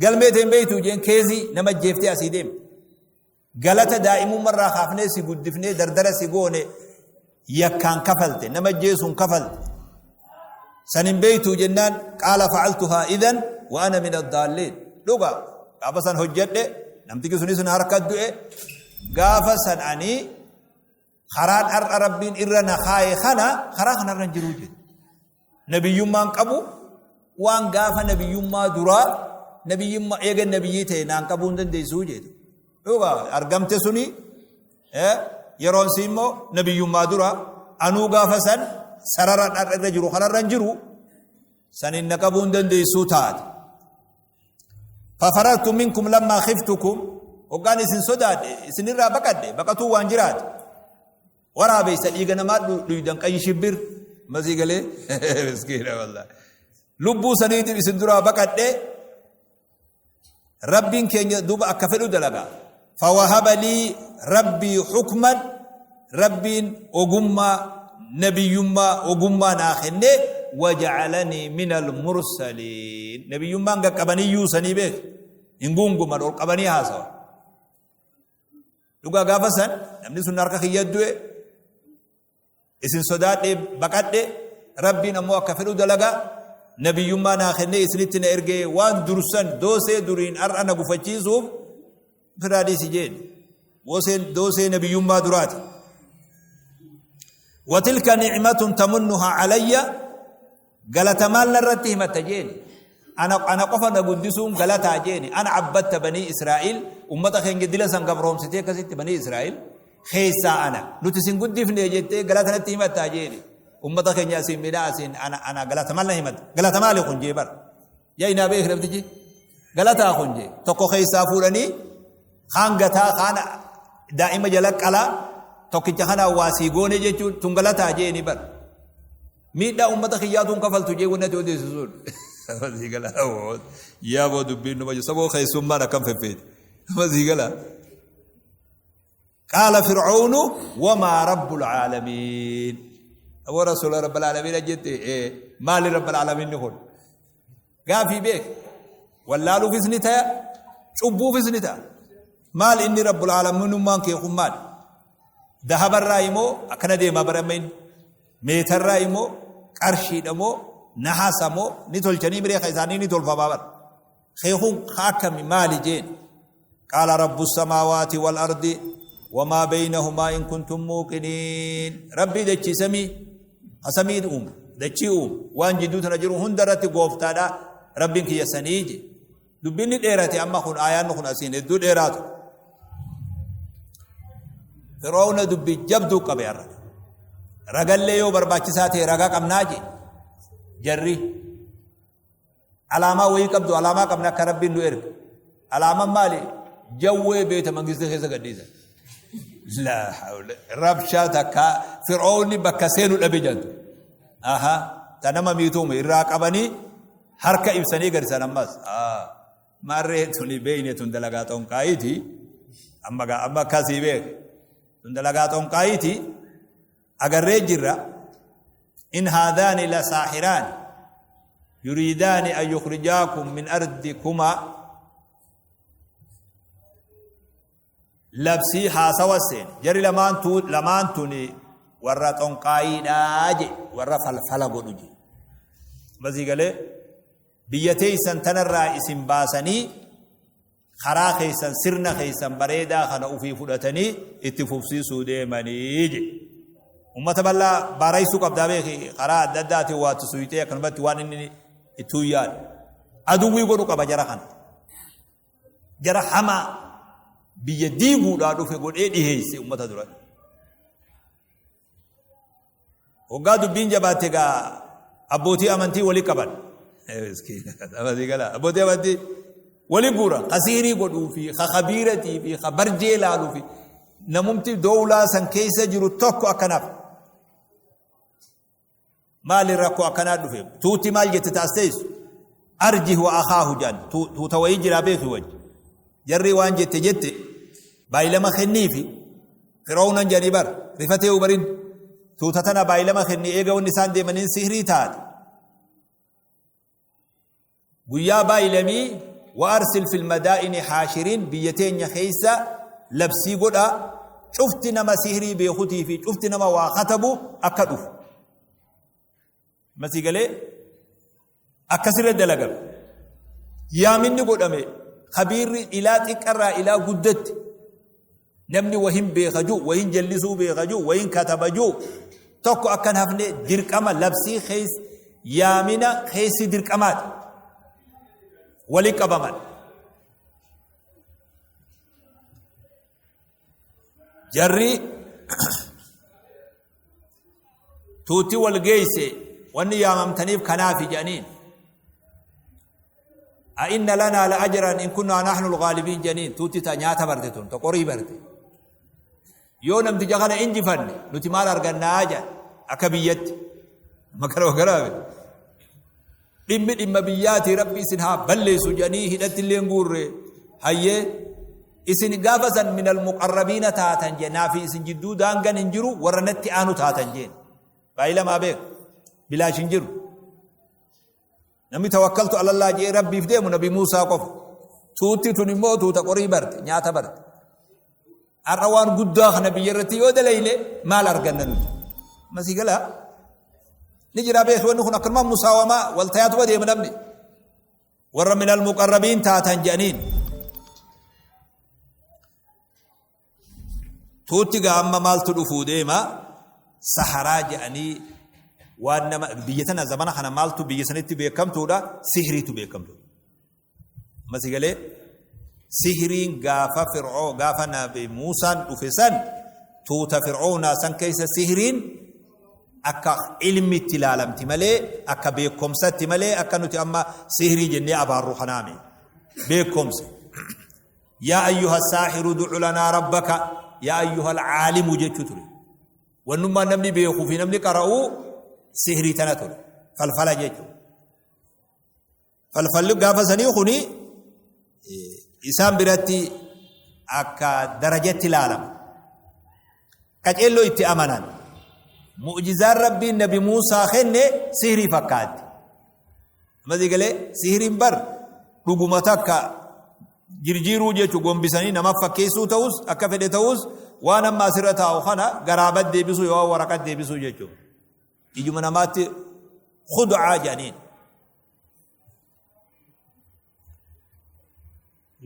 galmee tee hin beektu jeen keezii nama jeeftee asii deemte Galata daa'imummarraa kaafnee si guddifnee dardara si goone yakkaan kafalte nama jeesuun kafalte. San hin beektuu jennaan qaala facaltuhaa idan wa ana min addaalliin. Dhuga gaafa san hojjedhe namtichi sunis na harka du'e gaafa san ani karaan har'a rabbiin irra na kaaye kana karaa kanarra hin jiruu jedhe. Nabiyyummaan qabu waan gaafa nabiyyummaa duraa nabiyyummaa eega nabiyyii ta'e naan qabuu hin dandeessuu jedhe. Dhugaa argamte suni yeroon si immoo nabiyyummaa dura anuu gaafa san sarara irra jiru kanarra hin jiru saniin na qabuu hin dandeessuu taate. Fafarartu minkum lammaa khiftukum hoggaan isin sodaadhe isinirraa baqadhe baqatuu waan jiraate. Waraabeysa dhiiga namaa dhuydan qayyi shibbir masii galee miskiina wallah. Lubbuu saniitiif isin duraa baqadhe rabbiin keenya duuba akka fedhu dalaga. Fawahaba lii rabbii hukman rabbiin ogummaa nabiyyummaa ogummaa naa kennee waja'alanii minal mursaliin nabiyyummaan qaqqabanii yuusanii beek hin guunguman ol qabanii haasawa. Dhugaa gaafa san namni sun harka kiyya du'e isin sodaadhee baqadhe rabbiin ammoo akka fedhu dalaga nabiyyummaa naa kennee isinitti na ergee waan dursan doosee duriin har'a na gufachiisuuf firaa dhiisi jeen doosee nabiyyummaa duraati. Watilka ni'matun tamunnuhaa alayya Galata maal narratti himatta jeeni. Ana ana qofa na guddisuun galataa jeeni. Ana abbatta banii Israa'il ummata keenya dila san gabroomsitee akkasitti banii Israa'il keessaa ana nuti sin guddifne jettee galata natti himattaa jeeni. Ummata keenya asiin midhaa asiin ana ana galata maal na himatta. Galata maali kun jee bara. Yaa inaa beek namtichi galataa kun jee tokko keessaa fuudhanii kaan gataa kaan daa'ima jala qalaa tokkicha kanaa waa sii goone jechuun tun galataa jeeni bara. Miidhaa ummata kiyyaatu hin kafaltu jee wanni ati odeessu sun. Masii gala. Yaa boo dubbiin numa jiru. Saboo keessummaan akkam feffeeti. Masii gala. Qaala Fir'aunu wamaa rabbul caalamiin. Aboo rasuula rabbal caalamiin ajjette maali rabbal caalamiin kun? Gaafii beek wallaaluufis ni taya, cubbuufis ni ta'a. Maal inni rabbul aalamiinummaan kee kun maal? Dahabarraa immoo akkana deemaa bara amma inni meetarraa immoo qarshiidha moo nahaasa moo ni tolchanii miree isaanii ni tolfamaa bara. Kee kun akkami maali jeen? Qaala rabbu samaawaati wal ardi wamaa baynahumaa in kuntum muuqiniin. Rabbii dachii samii hasamii uume, dachii uume, waan jidduu tana jiru hunda irratti gooftaadha rabbiin kiyya sanii je. Dubbinni dheerate amma kun aayaanni kun asiin hedduu dheeraatu. Fir'aawna dubbii jabduu qabe har'a. Ragallee yoo barbaachisaa ta'e ragaa qabnaa je. Jarri alaamaa wayii qabdu, alaamaa qabna akka rabbiin nu erge. Alaamaan maali? Jawwee beeta mangistii keessa gadhiisan. Laa hawla, rabshaa takka Fir'aawni bakka seenu dhabe jedhu. Aha, ta nama miituume irraa qabanii harka ibsanii gadisan ammas. Maarree tuni beeyne, tun dalagaa xonqaayiiti. Amma gaa amma akkasii beek. Tun dalagaa xonqaayiiti. Agarree jirra. In haadhaani la saaxiraan yuriidaani an yukhrijaakum min ardikuma. Labsii haasawa seen jarri lamaan tuni warra xonqaayiidhaa je, warra falfala godhu je. Masii galee biyya teeysan tanarraa isin baasanii karaa keessan, sirna keessan bareedaa kana ufii fudhatanii itti fufsiisuu deemanii je. Ummata bal'aa baaraysuu qabdaa beeki, karaa adda addaatiin waa tusuyxee akkanumatti waan inni ittuu yaadu. Aduwwii godhu qaba jara kana. Jara hamaa biyya diiguudhaa dhufe godhee dhiheesse ummata dura. Hoggaa dubbiin jabaatte gaa abbootii amantii wali qaban. Abbootii amantii wali guuran, ka sihirii godhuu fi ka kabiiratii fi ka barjee laaluu fi namumti doowlaa san keessa jiru tokko akkanaaf. Maali rakkoo akkanaa dhufe? Tuutti maal jette taas teessu? Arjih wa akhaahu jedhan, tuuta wayii jiraa beeki wajji. Jarri waan jette jette baay'ilama kenniifi Fir'aawnan jedhanii bara rifatee ubarin tuuta tana baay'ilama kenni, eega wanni isaan deemaniin sihrii taate. Guyyaa baay'ilamii wa arsil fil madaa'ini haashiriin, biyya teenya keessa labsii godha, cufti nama sihrii beekutii fi cufti nama waa katabu akka dhufu. Masii galee akkasirra dalagame. Yaaminni godhame, kabiirri ilaa xiqqarraa ilaa guddatti namni wahin beeka jiru, wahin jallisuu beeka jiru, wahin kataba jiru tokko akkan hafne dirqama labsii keessa yaamina keessi dirqamaati. Wali qabaman. Jarri tuutti wal geeyse wanni yaamamtaniif kanaafi jedhaniin. أئن لنا لأجرا إن كنا نحن الغالبين جنين. توتي تا nyaata barte, tun ta qorii barte. Yoo namticha kana injifanne nuti maal argannaa jedhan akka biyyatti. Makara makaraabe. Dhimmi dhimma biyyaati, rabbi isin haa balleessu jedhanii hidhatti illee guurre. Hayyee, isin gaafa san min almuqarrabiina taatan jee, naafi isin jidduu daangan hin jiru, warra natti aanu taatan jeen. Baay'ee lamaa beek, bilaash hin jiru. Namni tawakkaltu alallaa jee rabbiif deemu Nabi Muusaa qofa. Tuutti tun immoo tuuta qorii barte, nyaata barte. Har'a waan guddaa kana biyya irratti yoo dalayle maal arganna nuti? Masii galaa ni jira beeku, wanni kun akkanuma musaawamaa waltayaatuma deema namni. Warra min almuqarrabiin taatan jedhaniin. Tuutti gaa amma maaltu dhufuu deema? Saharaa jedhanii waan nama biyya tana zamana kana maaltu biyya sanitti beekamtuudha? Sihiriitu beekamtuudha. Masii galee sihiriin gaafa Fir'oo gaafa Nabi Muusaan dhufe san tuuta Fir'oonaa san keessa sihiriin akka ilmitti ilaalamti malee, akka beekumsatti malee, akka nuti amma sihirii jennee abaarru kanaami beekumsa. Yaa ayyuha saahiru du'u lanaa rabbaka, yaa ayyuha alcaalimu jechuu ture. Wannummaan namni beekuu fi namni qara'uu sihirii tana ture. Falfala jechuudha. Falfalli gaafa sanii kuni isaan biratti akka darajatti ilaalama. Qaceelloo itti amanan. Mu'jizaan rabbiin Nabi Muusaa kenne sihirii fakkaatti. Amma sii galee sihiriin bar dhuguma takka jirjiiruu jechuun gombisanii nama fakkeessuu ta'us akka fedhe ta'us waan amma asirra taa'u kana garaabatti deebisuu yoo waraqatti deebisuu jechuudha. Ijuma namaatti khud'aa jedhaniin.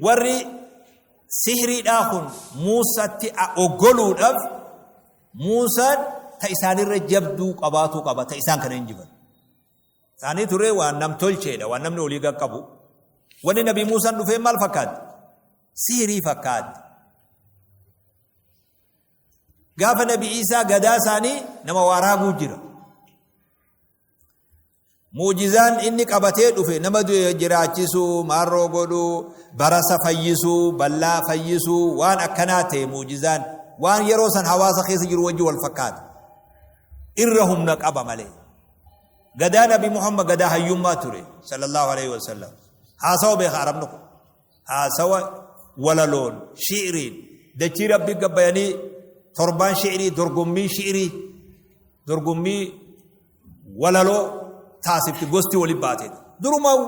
Warri sihriidhaa kun Muusatti oggoluudhaaf Muusaan ta isaanirra jabduu qabaatuu qaba ta isaan kana injifatu. Isaanii ture waan nam tolcheedha waan namni olii qaqqabu. Wanni Nabi Muusaan dhufee maal fakkaatti? Sihrii fakkaatti. Gaafa Nabi Iisaa gadaa isaanii nama waa raaguu jira. Mu'jizaan inni qabatee dhufe nama du'e jiraachisuu, maarroo godhuu, barasa fayyisuu, ballaa fayyisuu waan akkanaa ta'e mu'jizaan waan yeroo san hawaasa keessa jiru wajji wal fakkaata. Irra humna qaba malee. Gadaa Nabi Muhammad gadaa hayyummaa ture sallallahu alaihi wasallam. Haasawa beeka arabni kun. Haasawa walaloon shi'riin dachii rabbi gabbayanii torbaan shi'rii dorgommii shi'rii dorgommii walaloo taasifti gosti wali baate durumaa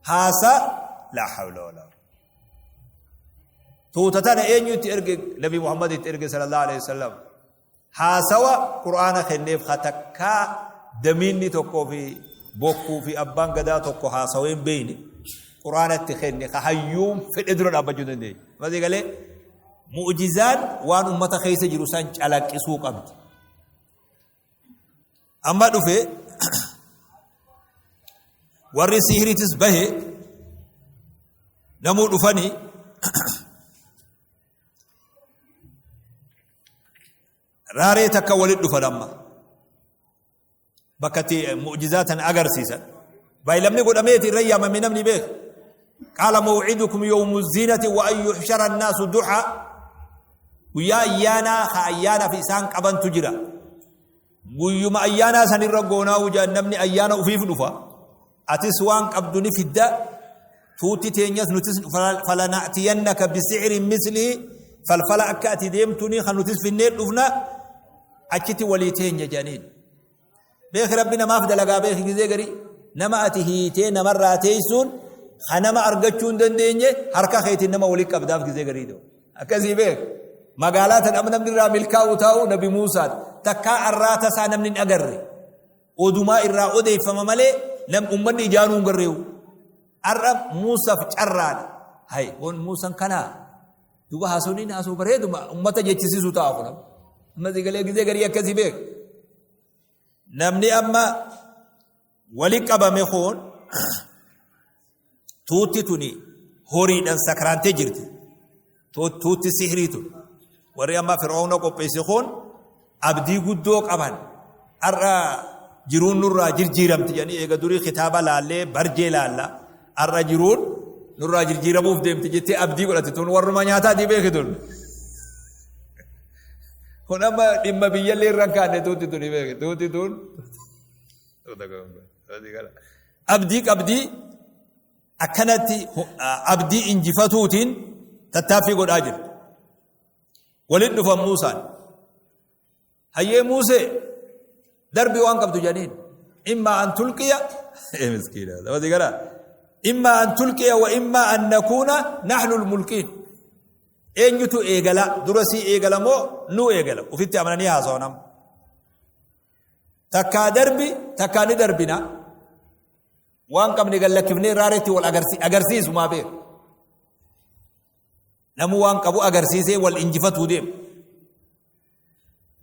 haasaa laa hawla walaa tuuta tana eenyu itti erge? Nabi Muhammad itti erge sallallahu alaihi wasallam. Haasawa qur'aana kenneef hatakkaa damiinni tokkoo fi bokkuu fi abbaan gadaa tokko haasawee hin beeyne qur'aana itti kenne ka hayyuun fedhe dura dhaabbachuu dandeenya. Masii galee mu'jizaan waan ummata keessa jiru san calaqqisuu qabdi. Amma dhufe warri sihiriitis bahe namuu dhufanii raaree takka walit dhufan. Amma bakka itti mu'jizaa tan agarsiisan baay'ilamni godhameeti irra yaamame namni beeka. Qaala mawcidukum yawmu ziinati wa an yuxshara annaasu duxa. Guyyaa ayyaanaa ka ayyaanaaf isaan qabantu jira. Guyyuma ayyaanaa san irra goonaa wujaan namni ayyaana ufiif dhufa. Atis waan qabdu ni fidda, tuutti teenyas nutis falana'tiyannaka bisixrin mislihi. Falfala akka ati deemtuni kan nutis finnee dhufna, achitti walii teenya jedhaniin. Beeki, rabbi namaaf dalagaa beeki. Gizee garii nama ati hiitee namarraa teessuun ka nama argachuu hin dandeenye harka keetiin nama walii qabdaaf gizee garii ta'u. Akkasii beek. Magaalaa tan amma namni irraa milkaa'u taa'u Nabi Muusaan takkaa arraa tasaa namni hin agarre. Odumaa irraa odeeffama malee nam ummanni ijaanuu hin garreewu. Har'a Muusaaf carraadha. Hay kun Muusaan kanaa. Duuba haasawni haasoo bareeduma ummata jechisiisu ta'a kun. Amma galee gizee garii akkasii beek. Namni amma wali qabame kun tuutti tuni horiidhaan sakraantee jirti. Tuutti sihrii tun. Warri amma Fir'aawna qopheesse kun abdii guddoo qaban. Har'a jiruun nurraa jirjiiramti jedhanii eega durii kitaaba laallee barjee laalla. Har'a jiruun nurraa jirjiiramuuf deemti jettee abdii godhate tun warruma nyaataa beeki tun. Kun amma dhimma biyyallee irra hin kaanne tuutti tuni beeki. Tuutti tun abdii qabdii akkanatti abdii injifatuutiin tattaaffii godhaa jiru. Waliin dhufan Muusaan. Hayyee Muusee, darbii waan qabdu jedhaniin. Immaa an tulqiya miskiina. Sabati gara. Immaa an tulqiya wa immaa an nakuuna nahnu mulqiin. Eenyutu eegala? Dura sii eegala moo nu eegala? Ufitti amananii haasawa nama. Takkaa darbi, takkaa ni darbina. Waan qabne gallakkifnee raaretti wal agarsiisu maa beeku. Namuu waan qabu agarsiisee wal injifatuu deema.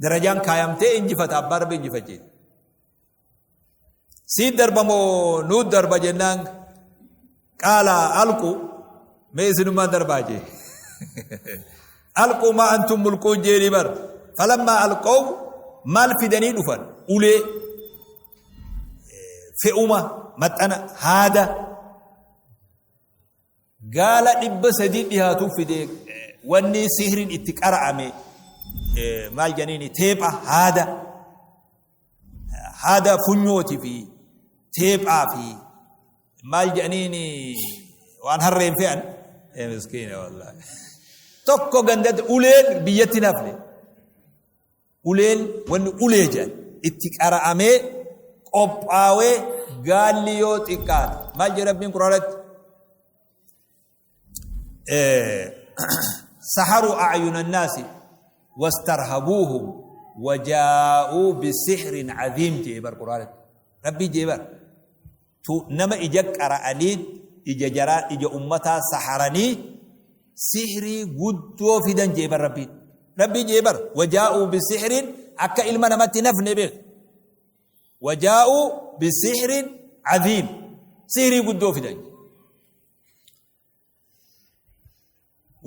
Darajaan kaayamtee injifata, abbaa rabbi injifachiisa. Sii darba moo nuu darba jennaan, qaala alqu, mee isinummaan darbaa jee. Alqu maa antum mulquun jeeni bar. Falammaa alqow maal fidanii dhufan? Ulee, fe'uma, maxxana, haada. Gaala 300 dhihaatu fide. Wanni sihriin itti qara'ame maal jedhaniini? Teepha, haada, haada funyooti fi teephaa fi maal jedhaniini waan harreen fe'an. Miskiina wallaahi, tokko gandatti uleen biyyatti nafne. Uleen wanni ulee jedhan itti qara'amee qophaawee Gaalli yoo xiqqaate maal jedhe Rabbiin Quraanatti? Saharuu acyuna annaasi wastarhabuuhum wajaa'uu bisixrin cadiim jee bar Quraanatti. Rabbii jee bar. Tu nama ija qara'anii ija jaraa ija ummataa saharanii sihrii guddoo fidan jee bar Rabbiin. Rabbii jee bar wajaa'uu bisixrin akka ilma namatti nafne beek. Wajaa'uu bisixrin cadiim sihrii guddoo fidan.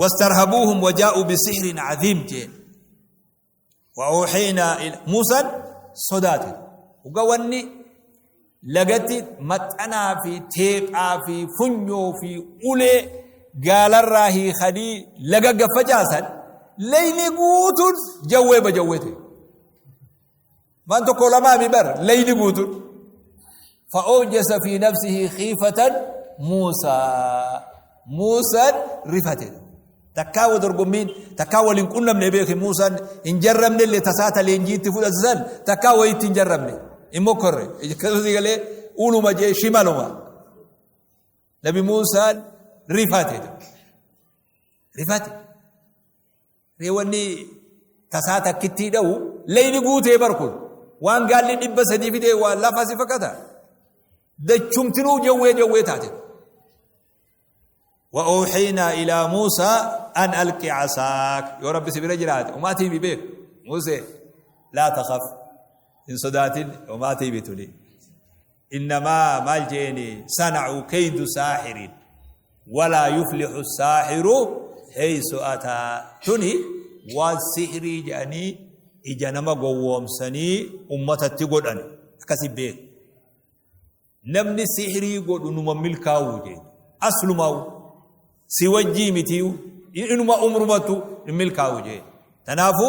واسترهبوهم وجاءوا بسحر عظيم جين وأوحينا إلى موسى صدات وقواني لقتي متأنا في تيقا في فنيو في أولي قال الراهي خدي لقى فجاسا ليني قوت جوي بجويته ما انتو كلما ببر ليني قوت فأوجس في نفسه خيفة موسى موسى رفته takkaa wa dorgommiin takkaa waliin qunnamne beeki Muusaan hin jarramne illee tasaata leenjiitti fudhatisan takkaa wayitti hin jarramne hin mokkorre akkasumas galee uluma jee shimaluma Nabi Muusaan rifate rifate ree wanni tasaa takkittii dha'u leyni guutee bar kun waan gaalli 300 fidee waan lafa si fakkata dachumtinuu jawwee jawwee taate. وأوحينا إلى موسى أن ألق عصاك يا رب سبيل جرات وما تيبي بيك موسى لا تخف إن صدات وما تيبي تلي إنما مال جيني صنعوا كيد ساحر ولا يفلح الساحر حيث أتى تني والسحر جاني إجا نما قوم سني أمة تقول أنا كسب بيك Namni sihrii godhu numa milkaawu jeen. Aslumawu si wajjii mitiyu inuma umrumatu hin milkaawu jeen. Tanaafu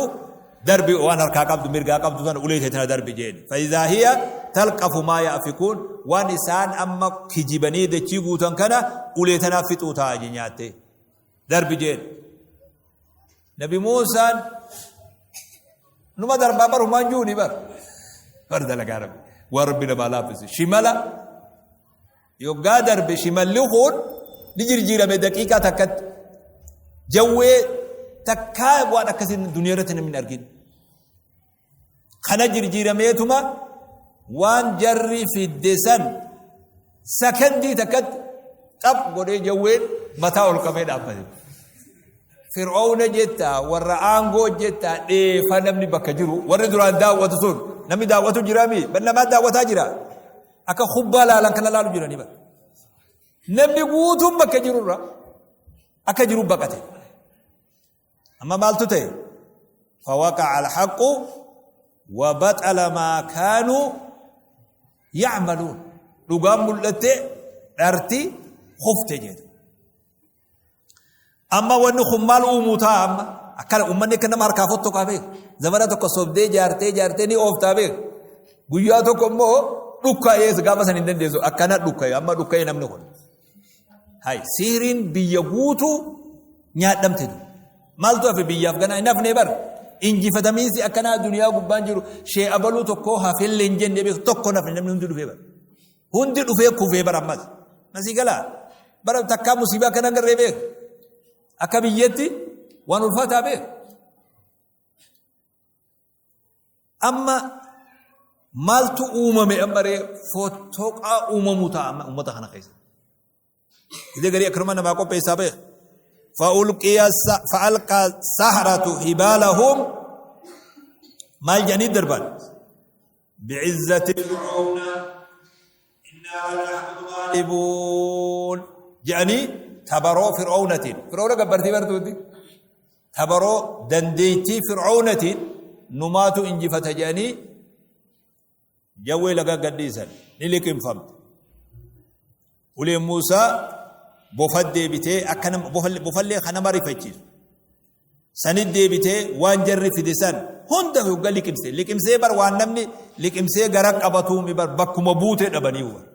darbi waan harkaa qabdu mirgaa qabdu tana ulee tee tana darbi jeen. Fa'izaa hiya talqafu maa ya'fikuun waan isaan amma kijibanii dachii guutan kana ulee tanaaf fixuu ta'a jee nyaattee. Darbi jeen. Nabi Muusaan numa darbaa bar humaan juuni bar. Bar dalagaa rabbi. Waan rabbi namaa laaffise. Shimala yoggaa darbe shimalli kun ni jirjiirame daqiiqaa takkatti. Jawwee takkaa waan akkasii duniyaa irratti namni hin argin. Kana jirjiirameetuma waan jarri fidde san sakandii takkatti xaph godhee jawween mataa ol qabee dhaabbate. Fir'oowna jetta warra aangoo jetta dheefa namni bakka jiru warri duraan daawwatu sun namni daawwatu jiraami bal namaa daawwataa jira akka kubbaa laalan kana laalu jiranii bara. Namni guutuun bakka jirurra akka jiru baqate. Amma maaltu ta'e? Fawaqa'a alhaqqu wa baxala maa kaanuu ya'maluun. Dhugaan mul'atte dharti kufte jedhe. Amma wanni kun maal uumuu ta'a amma? Akkana uummanni akka nama harkaa fottoqaa beeku. Zamana tokko sobdee jaartee jaartee ni ooftaa beeku. Guyyaa tokko immoo dhukka'ee gaafa san hin dandeessu akkana dhukka'e amma dhukka'e namni kun. Hay siiriin biyya guutuu nyaadhamte du. Maaltu hafe biyyaaf ganaa hin hafnee bar. Injifatamiinsi akkanaa duniyaa gubbaan jiru shee abaluu tokkoo hafellee hin jenne beeku tokko nafne namni hundi dhufee bar. Hundi dhufee kufee bar ammas. Masii galaa. Bara takkaa musiibaa akkana garree beeku. Akka biyyatti waan ulfaataa beeku. Amma maaltu uumame amma ree fottoqaa uumamuu ta'a amma uummata kana keessa. Idee garii akkanuma namaa qopheessaa beeka. فألقى السحرة حبالهم maal jedhanii darban بعزة فرعون إنا لنحن الغالبون jedhanii tabaroo fir'oonatiin fir'oona gabbartii bartuuti Tabaroo dandeettii Fir'awnatiin numaatu injifata jedhanii jawwee laga gadhiisan ni liqimfamte. Uleen Muusaa bofa deebitee akka nama bofallee kan nama rifachiisu. Sanit deebitee waan jarri fide san hunda hogga liqimse. Liqimsee bar waan namni liqimsee gara qabatuumi bar bakkuma buutee dhabanii bar.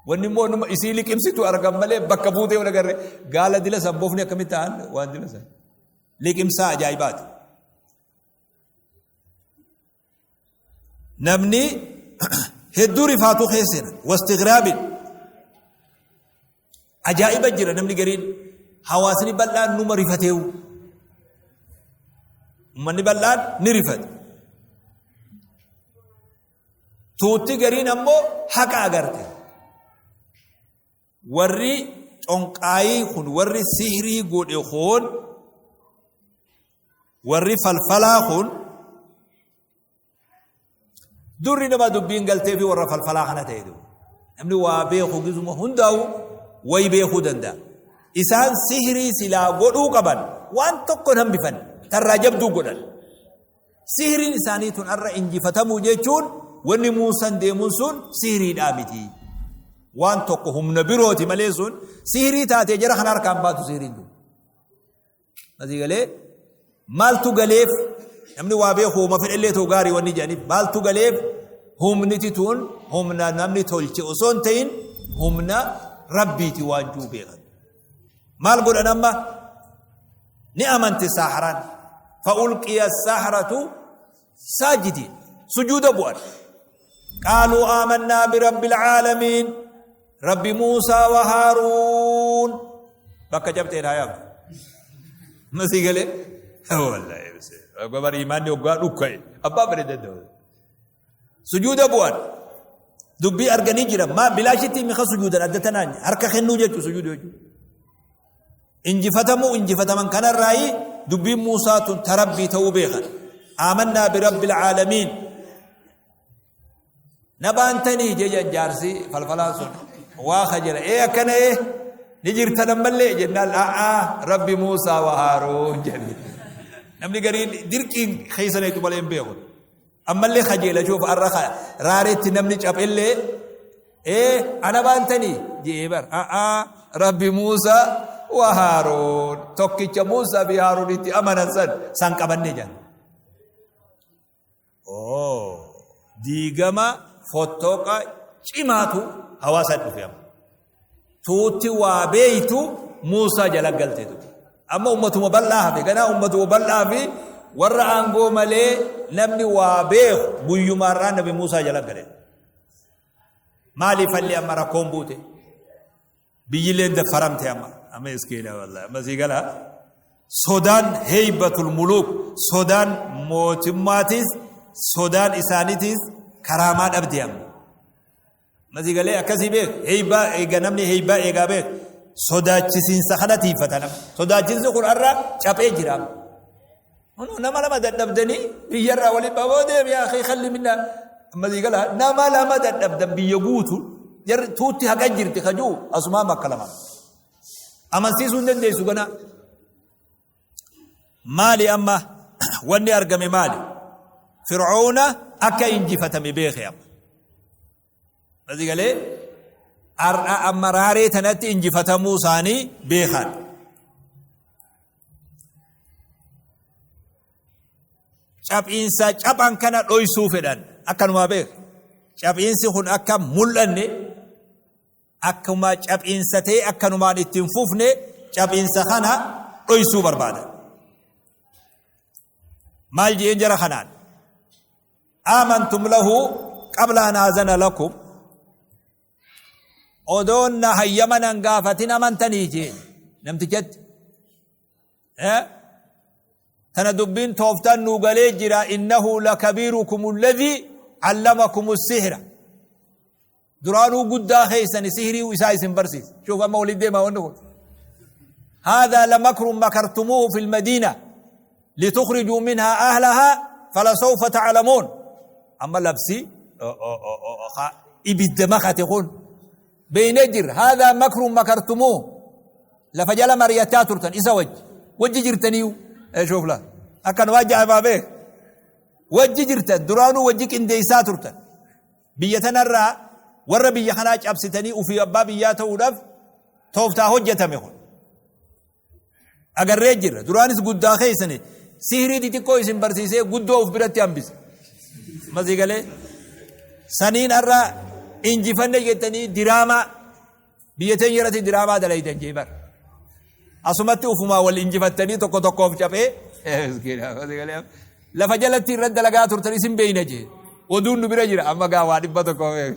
Wanni immoo numa isii liqimsitu argan malee bakka buutee wal agarre gaala dila san bofni akkamitti ta'an waan dila san. Liqimsaa ajaa'ibaati. Namni Hedduu rifaatuu keessa seenan. Wastighraabin. Ajaa'iba jira namni gariin hawaasni bal'aan numa rifateewu. Ummanni bal'aan ni rifate. Tuutti gariin ammoo haqa agarte. Warri xonqaayii kun, warri sihrii godhe kun, warri falfalaa kun, durri nama dubbiin galtee fi warra falfalaa kana ta'e duuba. Namni waa beeku gizuma hundaa'u wayi beekuu danda'a. Isaan sihrii silaa godhuu qaban waan tokko hin hambifanne, tarraa jabduu godhan. Sihriin isaanii tun arra injifatamuu jechuun wanni Muusan deemuun sun sihriidhaa miti. Waan tokko humna birooti malee sun sihrii taatee jara kana harkaan baatu sihriin tun. Asii galee maaltu galeef namni waa beeku homa fedhellee ta'u gaarii wanni jedhaniif maaltu galeef humniti tun humna namni tolche osoo hin ta'in humna rabbiiti waan jiru beekan. Maal godhan amma? Ni amante saaharaan. Fa'ulqiya saaharatu saajidiin. Sujuuda bu'an. Qaaluu aamannaa birabbil caalamiin. Rabbi Muusaa wa Haaruun. Bakka cabxeen haa yaabdu. Masii galee. Wallaahi. Babar imaanni hoggaa dhukka'e. Abbaa fedhe danda'u. Sujuuda bu'an. Dubbii arganii jiran. Maa bilaashitti mika sujuudan adda tanaan harka kennuu jechuun sujuuda jechuun. Injifatamuu injifataman kanarraayi dubbiin Muusaa tun tarabbii ta'uu beekan. Aamannaa birabbil caalamiin. Na baantanii jejan jaarsi falfalaan sun waa kajela. Ee akkana ee ni jirtan ammallee jennaan a'aa rabbi Muusaa wa Haaruun jedhe. Namni gariin dirqiin keessa neetu malee hin beeku. Ammallee kajeela shuuf arra raareetti namni caphellee ee ana baantanii je'ee bar a'aa rabbi Muusaa wa Haaruun tokkicha Muusaa fi Haaruun itti amanan san san qabanne jedhan. Oo diigama fottoqa cimaatu hawaasa dhufe amma. Tuutti waa beeytu Muusaa jala galte tuti. Amma ummatuma bal'aa hafe ganaa ummatuma bal'aa fi warra aangoo malee namni waa beeku guyyumaarraa nabi Muusaa jala gale. Maaliif falli amma rakkoon buute? Biyyilleen daffaramte amma. Amma iskiina wallahi. Amma sii gala. Sodaan heeybatul muluuk sodaan mootummaatis sodaan isaaniitis karaamaa dhabde amma. Masii galee akkasii beek heeybaa eega namni heeybaa eegaa beek sodaachisiinsa kana tiifata nama. Sodaachinsi kun har'a caphee jira. Nama lama dadhabdanii biyyarraa waliin baboo deemi yaa akhi kalli minna masii gala nama lama dadhabdan biyya guutu jarri tuutti haqa jirti kajuu asumaa bakka lama. Amansiisuu hin dandeessu ganaa. Maali amma wanni argame maali? Fir'auna akka injifatame beeke amma. Asi galee har'a amma raaree tanatti injifatamuu isaanii beekan. Caphiinsa caphan kana dhoysuu fedhan akkanumaa beeka. Caphiinsi kun akka mul'anne Akkuma caphiinsa ta'ee akkanumaan itti hin fufne caphiinsa kana dhoysuu barbaada. Maal je'een jara kanaan? Aamantum lahu qabla an aazana lakum. Odoon na hayyama nan gaafatin amantanii jeen namtichatti. Tana dubbiin tooftaan nuu galee jira innahu lakabiirukum alladhii allamakum sihra. Duraanuu guddaa keeysani sihrii isaa isin barsiise. Shuuf amma walitti deemaa wanni kun. Haadhaa lamakrun makartumuuhu fil madiina litukhrijuu minhaa ahlahaa falasawfa ta'lamuun. Amma labsi ibidda makate kun beeynee jirra. Haadhaa makrun makartumuuhu lafa jala mari'achaa turtan isa wajji wajji jirtaniyu shuuf la akkanumaa ajaa'ibaa beek wajji jirtan duraanuu wajji qindeessaa turtan. Biyya tanarraa warra biyya kanaa cabsitanii ufii abbaa biyyaa ta'uudhaaf tooftaa hojjetame kun. Agarree jirra. Duraanis guddaa keessani sihrii xixiqqoo isin barsiisee guddoo of biratti hambise. Masii galee saniin har'a injifanne jettanii diraamaa biyya teenya irratti diraamaa dalaydan jee bar. Asumatti ufumaa wal injifattanii tokko tokkoof caphee lafa jalatti irratti dalagaa turtan isin beeyna jee. Oduun nu bira jira amma gaa waa 100 beek.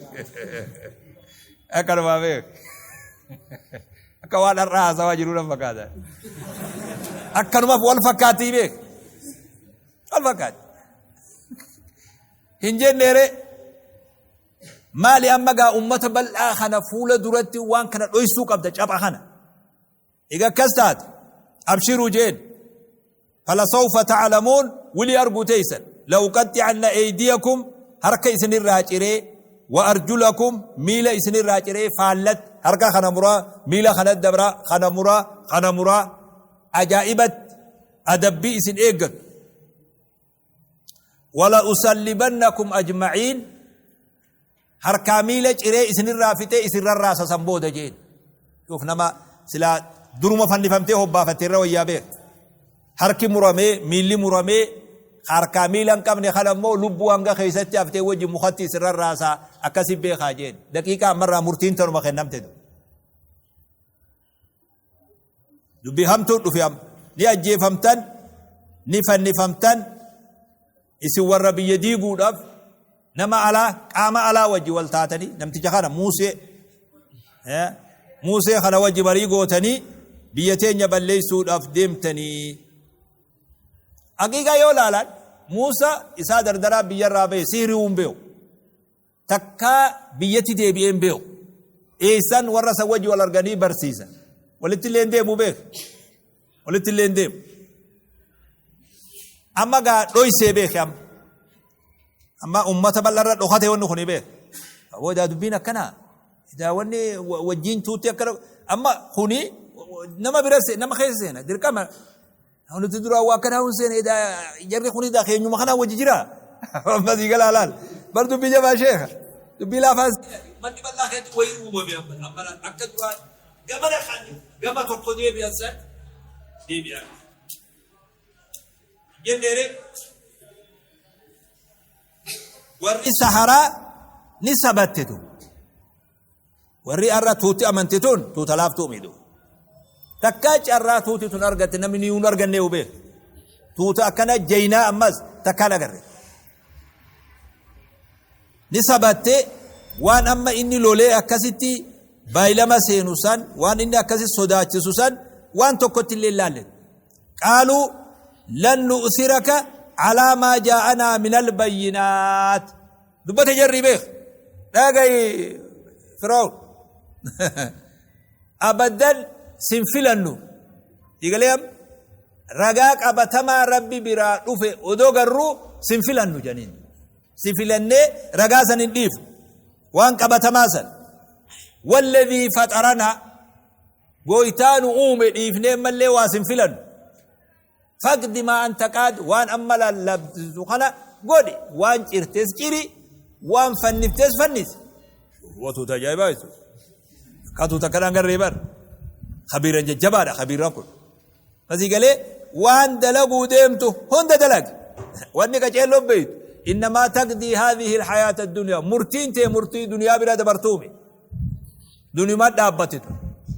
Akkanumaa beek. Akka waan har'aa haasawaa jiruu nan fakkaata. Akkanumaaf wal fakkaattii beek. Wal fakkaatti. Hin jenneere maali amma gaa ummata bal'aa kana fuula duratti waan kana dhoysuu qabda capha kana. Egaa akkas taate abshiruu jeen. Falasawfa ta'lamuun wilii arguu teeysan. La'uqaxxi'anna aydiyakum harka isinirraa ciree wa arjulakum miila isinirraa ciree faallatti harka kana muraa miila kana dabraa kana muraa kana muraa ajaa'ibatti adabbii isin eeggatu. Wala usallibannakum ajma'iin harkaa miila ciree isinirraa fixee isin rarraasa san booda jeen. Dhuuf nama silaa duruma fannifamtee hobbaafatte irra wayyaa beek. Harki muramee miilli muramee harkaa miila hin qabne kana immoo lubbuu hanga keessatti haftee wajji mukatti isin rarraasaa akkasi beekaa jeen. Daqiiqaa ammarraa murtiin tanuma kennamte. Dubbii hamtuun dhufe amma. Ni ajjeefamtan, ni fannifamtan, isin warra biyya diiguudhaaf nama alaa qaama alaa wajji wal taatanii namticha kana Muusee Muusee kana wajji marii gootanii biyya teenya balleessuudhaaf deemtanii. Haqiiqaa yoo ilaalan Muusaa isaa dardaraa biyyarraa bahe sihrii hin beeku. Takkaa biyyatti deebi'ee hin beeku. Eessan warra san wajji wal arganii barsiisa. Walitti illee hin deemu beeka. Walitti illee hin deemu. Amma gaa dhoysee beeke amma. Amma ummata bal'arra dhokate wanni kuni beeka. Boodaa dubbiin akkanaa. Edaa wanni wajjiin tuutti akkana. Amma kuni nama bira nama keessa seena dirqama. Nuti duraa waa akkanaa hun seene edaa jarri kun edaa keenyuma kanaa wajji jira. Amma sii galaa laal. Bar dubbii jabaa sheekha. Dubbii laafaa. Manni bal'aa keessatti wayii uumame amma amma akka duraa gamana kan gama tokko deebi'an san deebi'an. Jenneere warri saharaa ni sabattetu. Warri har'a tuutti amante tun tuuta laaftuu miidhu. Takkaa carraa tuuti tun argatte namni ni hin arganne hubee. Tuuta akkana jaynaa ammas takkaan agarre. Ni sabatte waan amma inni lolee akkasitti baay'ilama seenu san waan inni akkasi sodaachisu san waan tokkotti illee ilaalle. Qaaluu lan nu'siraka alaa maa jaa'anaa minal bayyinaat. Dubbate jarri beek. Dhagayi Fir'aun. Abaddan sin filannu. Digalee am ragaa qabatamaa rabbi biraa dhufe odoo garruu sin filannu janiin. Si filannee ragaa san hin dhiifnu. Waan qabatamaa san. Walladhii faxaranaa gooytaa nu uume dhiifnee mallee waa sin filannu. Faqdi maa anta qaad waan amma lallabdu kana godhi waan cirtes ciri waan fanniftes fannisi. Watuuta ajaa'ibaa jechuudha. Akkaatuu takka dhaan garree bar. Kabiiran jajjabaadha kabiirran kun. Asii galee waan dalaguu deemtu hunda dalagi. Wanni qaceelloon beeytu. Innamaa taqdii haadhihi alhayaata addunyaa. Murtiin tee murtii duniyaa bira dabartuumi. Duniyumaa dhaabbatitu.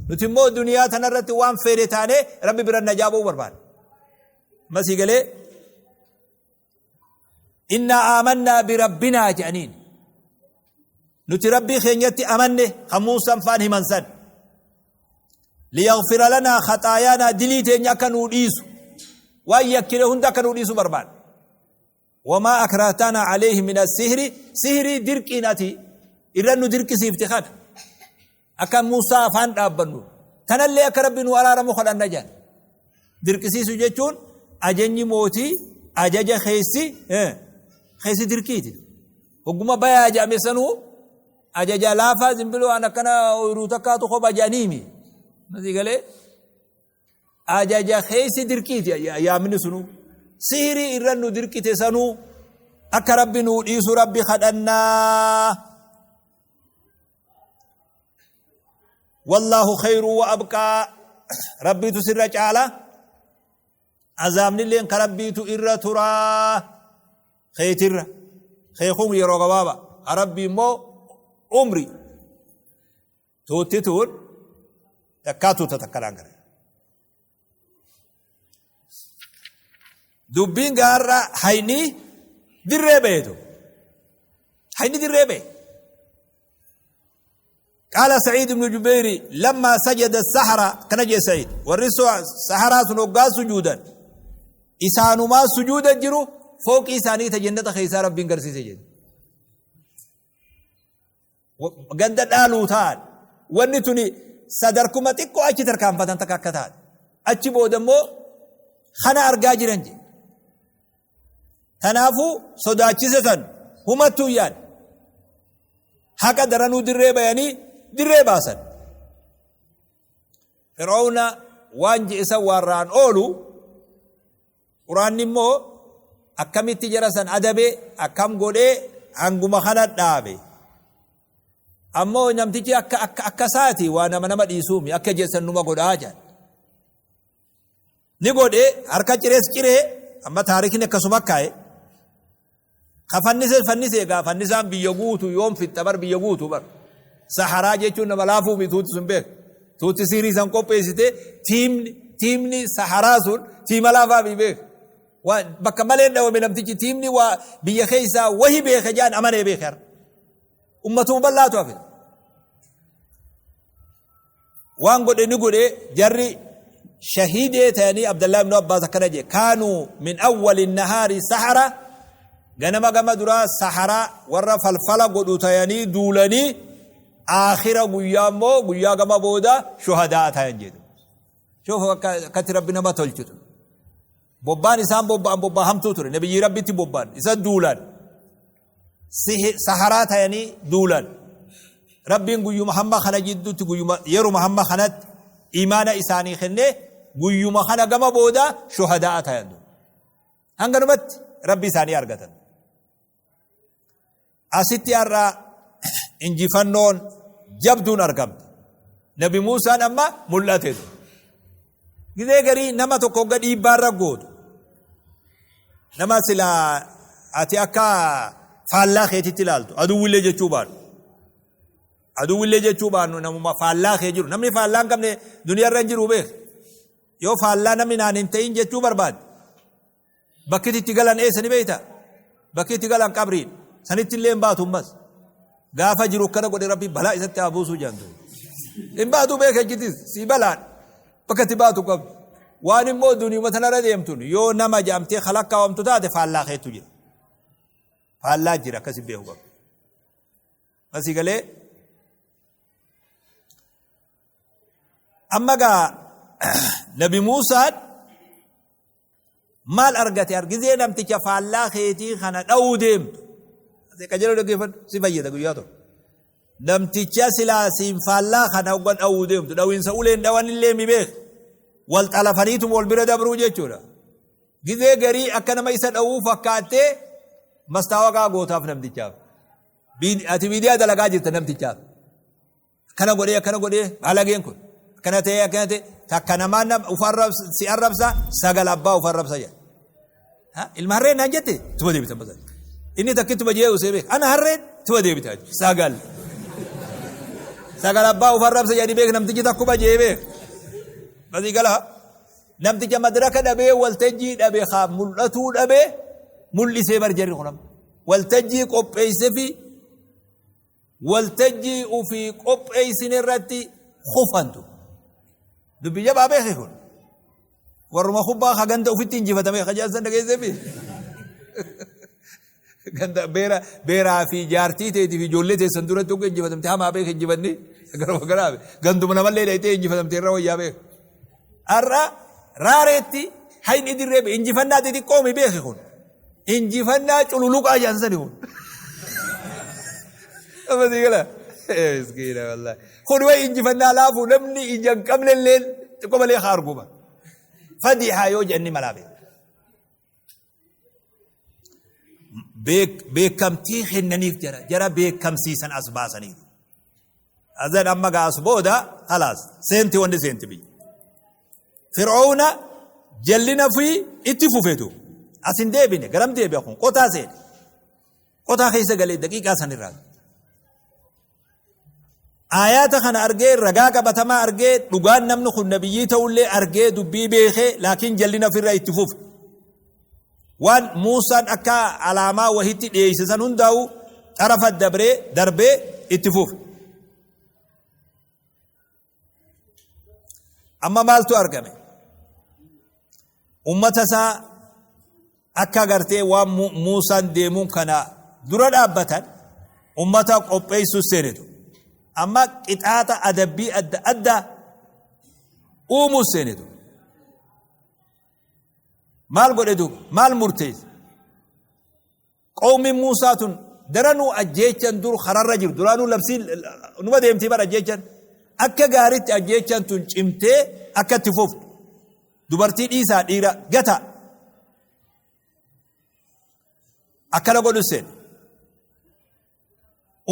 Nuti immoo duniyaa tanarratti waan feene taanee rabbi bira najaa ba'uu barbaada. Masii galee innaa aamannaa birabbinaa jedhaniin. Nuti rabbii keenyatti amanne kan Muusaan faan himan san. Liyaghfira lanaa khaxaayaanaa dilii teenya akka nuu dhiisu. Waan yakkine hunda akka nuu dhiisu barbaada. Wamaa akrahtanaa alayhi min assihri sihrii dirqiin ati irra nu dirqisiifte kana akka Muusaa afaan dhaabbannu tanallee akka rabbi nu araaramu kadhanna jedhan dirqisiisu jechuun ajajni mootii ajaja keessi keessi dirqiiti hogguma bayaa jedhame sanuu ajaja laafaa zimbiloo an akkana ooyiruu takkaatu kopha jedhaniimi masii galee Ajaja keessi dirqiiti yaamni sunuu. Sihrii irra nu dirqite sanuu akka rabbi nuu dhiisu rabbi kadhannaa. Wallaahu khayru wa abqaa rabbiitu sirra caala. Azaabnilleen ka rabbiitu irra turaa. Keetirra. Keekun yeroo gabaaba. Ka rabbi immoo umri. Tuutti tuun takkaa tuuta takka dhaan gara. Dubbiin gaarra hayni dirree baheetu. Hayni dirree bahe. قال سعيد بن جبير لما سجد السحرة كان جي سعيد والرسو سحرة سنوغا سجودا إسانما سجودا جرو فوق إساني تجنة خيسا ربين قرسي سجد ganda dhaaluu ta'an wanni tuni sadarkuma xiqqoo achi tarkaanfatan takka akka taate achi booda immoo kana argaa jiran je tanaafuu sodaachise san humattuu yaad haqa daranuu dirree bayanii dirree baasan. Fir'aawna waan je'e san waarraan oolu quraanni immoo akkamitti jara san adabe akkam godhee hanguma kana dhaabe. Ammoo namtichi akka akka akka isaati waa nama nama dhiisuumi akka jeessan numa godhaa jedhan. Ni godhe harka cirees ciree amma taarikni akkasuma kaa'e. Ka fannise fannise egaa fannisaan biyya guutu yoom fixxa bar biyya guutu bar. Saharaa jechuun nama laafuu mi tuuti sun beek. Tuuti siirii san qopheessite tiimni tiimni saharaa sun tiima laafaa mi beek. Waa bakka malee dhawame namtichi tiimni waa biyya keessaa wahi beeka jaan amanee beeka. Ummatuma bal'aatu hafe. Waan godhe ni godhe jarri shahiidee ta'anii Abdallah ibn Abbaas akkana jedhe kaanuu min awwali nahaari sahara ganama gama duraa saharaa warra falfala godhu ta'anii duulanii aakhira guyyaa immoo guyyaa gama booda shuhadaa ta'an jedhu. Shuufa akkatti rabbi nama tolchitu. Bobbaan isaan bobba'an bobbaa hamtuu ture. Nabiyyii rabbitti bobba'an. Isa duulan. Saharaa ta'anii duulan. Rabbiin guyyuma hamma kana jidduutti guyyuma yeruma hamma kanatti imaana isaanii kennee guyyuma kana gama booda shuhadaa ta'an. Hanganumatti rabbi isaanii argatan. Asitti har'a injifannoon jabduun argamte. Nabi Muusaan amma mul'ate. Gizee garii nama tokko hogga dhiibbaarra gootu. Nama silaa ati akka faallaa keetitti ilaaltu aduwwillee jechuu baadhu. Aduwwillee jechuu baannu namuma faallaa kee jiru. Namni faallaa hin qabne duniyaarra hin jiru beek. Yoo faallaa namni naan hin ta'in jechuu barbaade. Bakki itti galan eessa ni beekta? Bakki itti galan qabriidha. Sanitti illee hin baatu ammas. Gaafa jiru akkana godhe rabbi balaa isatti haa buusuu jaantu. Hin baatu beeka ejjitis si balaan bakka itti baatu qabdu. Waan immoo duniyuma tanarra deemtun yoo nama jaamtee kalakkaawamtu taate faallaa keetu jira. Faallaa jira akkasi beeku qabdu. Asii galee amma gaa Nabi Muusaan Maal argate argizee namticha faallaa keetii kana dha'uu deemtu. Qajeeloo dhaggeeffadhu si fayyada guyyaa tokko. Namticha silaa siin faallaa kana hogga dha'uu deemtu dhawiinsa uleen dhawanillee mi beek. Wal xalafaniituma wal bira dabruu jechuudha. Gizee garii akka nama isa dha'uu fakkaattee mastaawaqaa gootaaf namtichaaf. Ati miidiyaa dalagaa jirta namtichaaf. Akkana godhee akkana godhee baalageen kun akkana ta'ee akkana ta'e takka namaa nama uf arrabsa si arrabsa sagal abbaa uf arrabsa jedha. Ha ilma harreen naan jette tuma deebita masal. Inni takkittuma jee usee beek ana harreen tuma deebita sagal. Sagal abbaa uf arrabsa jedhanii beek namtichi takkuma jee beek. Basii gala namticha madraka dhabee waltajjii dhabee haa mul'atuu dhabee mul'isee bar jarri kun amma. Waltajjii qopheessee fi waltajjii ufii qopheessine irratti kufantu. Dubbii jabaa beeki kun. Warruma kubbaa ka ganda ufitti injifatame ka jaarsan dhageessee fi ganda beera beeraa fi jaartii teetii fi ijoollee teessan duratti uga injifatamte hamaa beek injifanni garuma garaa ganduma namallee dhayxee injifatamte irra wayyaa beek. Har'a raareetti hayni dirree injifannaa xixiqqoo mi beeki kun. Injifannaa cululuqaa jaansani kun. Amma sii gala. Miskiina wallahi. Kun way injifannaa laafuu namni ija hin qabne illee xiqqoo malee haa arguma. Fadihaa yoo jedhan ni malaa beeka. Beekamtii kennaniif jara jara beekamsiisan as baasaniif. Azan amma gaa as booda khalaas seenti wanni seenti biyya. Fir'oona jallina fi itti fufetu as hin deebine garam deebi'a kun qotaa seene. Qotaa keessa galee daqiiqaa sanirraa. Aayaata kana argee ragaa qabatamaa argee dhugaan namni kun nabiyyii ta'ullee argee dubbii beekee laakiin jallina ofirraa itti fufe. Waan Muusaan akka alaamaa wahitti dhiyeesse san hundaa'u xarafa dabree darbee itti fufe. Amma maaltu argame? Ummata isaa akka agartee waan Muusaan deemuun kana dura dhaabbatan ummata qopheessuu seenetu. Amma qixaaxa adabbii adda addaa uumuu seenetu. Maal godhe duuba? Maal murteesse? Qawmiin Muusaa tun daranuu ajjeechan dur kararra jiru. Duraanuu labsii numa deemtii bara ajjeechan. Akka gaaritti ajjeechan tun cimtee akka itti fuftu. Dubartii dhiisaa dhiira gata. Akkana godhu seene.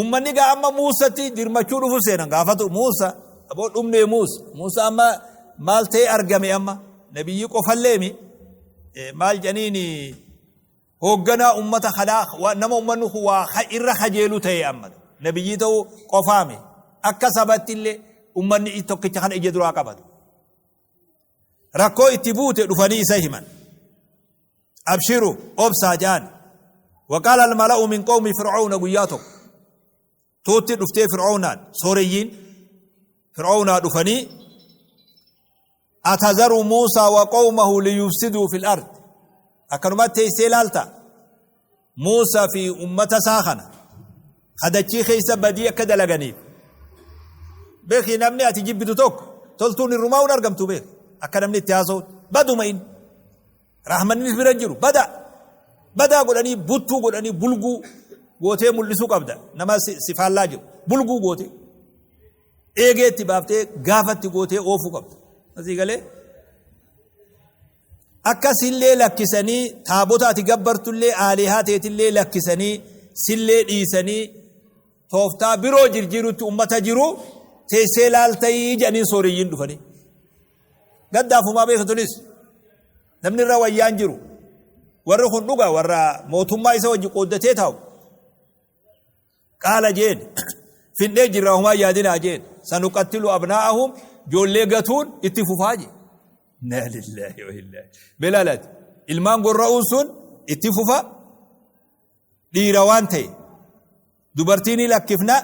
Ummanni gaa amma Muusatti dirmachuu dhufu seenan gaafatu Muusa aboo dhumnee Muusa Muusa amma maal ta'e argame amma nabiyyi qofalleemi maal jedhaniin hoogganaa ummata kanaa nama ummanni kun waa irra kajeelu ta'e amma nabiyyii ta'uu qofaame akka sabatti illee ummanni tokkicha kana ija duraa qabatu. Rakkoo itti buute dhufanii isa himan. Abshiru obsaa ja'an. Waqaala almala'u min qawmi fir'auna guyyaa tokko. Tuutti dhuftee fir'aunaan sooreyyiin fir'aunaa dhufanii atazaru Muusaa wa qawmahu liyufsiduu fil ard. Akkanumatti teessee ilaalta. Muusaa fi ummata isaa kana kadachii keessa badii akka dalaganiif. Beeki namni ati jibbitu tokko toltuun irrumaa hin argamtu beeki. Akka namni itti haasa'u baduma inni. Rahmannis bira jiru bada. Badaa godhanii buttuu godhanii bulguu gootee mul'isuu qabda. Nama si faallaa jiru bulguu gootee. Eegeetti baaftee gaafatti gootee oofuu qabda. Asii galee Akka sillee lakkisanii taabota ati gabbartullee aalihaa teetillee lakkisanii sillee dhiisanii tooftaa biroo jirjiirutti ummata jiru teessee laaltayii jedhanii sooreyyiin dhufanii. Gaddaafumaa beekatunis namni irra wayyaan jiru warri kun dhuga warra mootummaa isa wajji qooddatee taa'u. Qaala jeen findhee jirra homaa yaadinaa jeen sanuqattilu abnaa'ahum joollee gatuun itti fufaa jee. Inna lillahi wa inna Belalati ilmaan gorra'uun sun itti fufa dhiira waan ta'e dubartii ni lakkifna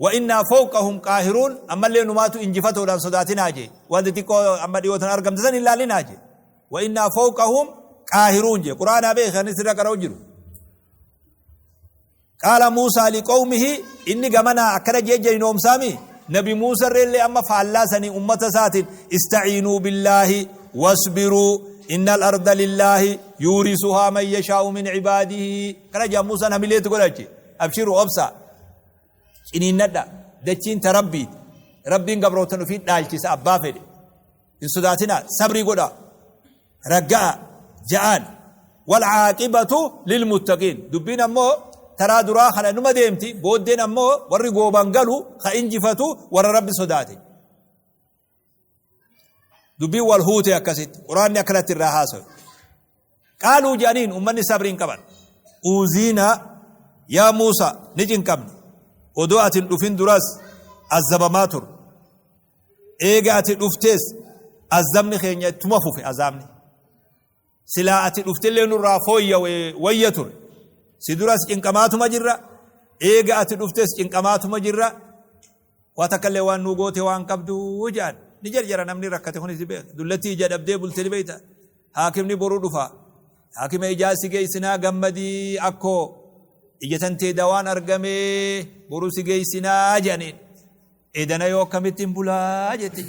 wa innaa fawqahum qaahiruun ammallee numaatu injifatoodhaan sodaatinaa jee waan xixiqqoo amma dhiyootan argamte san hin laalinaa jee wa innaa fawqahum qaahiruun jee quraanaa beekan sirra qara'u jiru. Qaala Muusaa liqawmihi inni gamanaa akkana jee jeynoomsaami nabi Muusa irreellee amma faallaa sanii ummata isaatiin istaciinuu billaahi wasbiruu innal arda lillaahi yuurisuhaa man yashaa'u min cibaadihi kana jaa Muusaan hamileetti godhachi abshiru obsa ciniinnadha dachiin ta rabbiiti rabbiin gabrootan ufii dhaalchisa abbaa fedhe hin sodaatinaa sabrii godhaa ragga'a ja'aan wal caaqibatu lilmuttaqiin dubbiin ammoo taraa duraa kana numa deemti booddeen ammoo warri gooban galu ka injifatu warra rabbi sodaate dubbiin wal huute akkasitti quraanni akkanatti irraa haasawe qaaluu jedhaniin ummanni sabriin qaban uuziinaa yaa muusa ni cinqamne odoo ati hin dhufin duras azzabamaa tur Eega ati dhuftees azabni keenya ittuma fufe azaabni. Silaa ati dhuftellee nurraa fooyyawe wayya ture. Si duras cinqamaatuma jirra. Eega ati dhuftes cinqamaatuma jirra. Waa takkallee waan nuu goote waan qabdu jedhan. Ni jarjara namni rakkate kunis ni beeka. Dullattii ija dhabdee bulte ni beekta. Haakimni boru dhufa. Haakima ijaa si geessinaa gammadii akkoo ija tantee dawaan argamee boru si geessinaa jedhaniin. Edana yoo akkamittiin bulaa jette.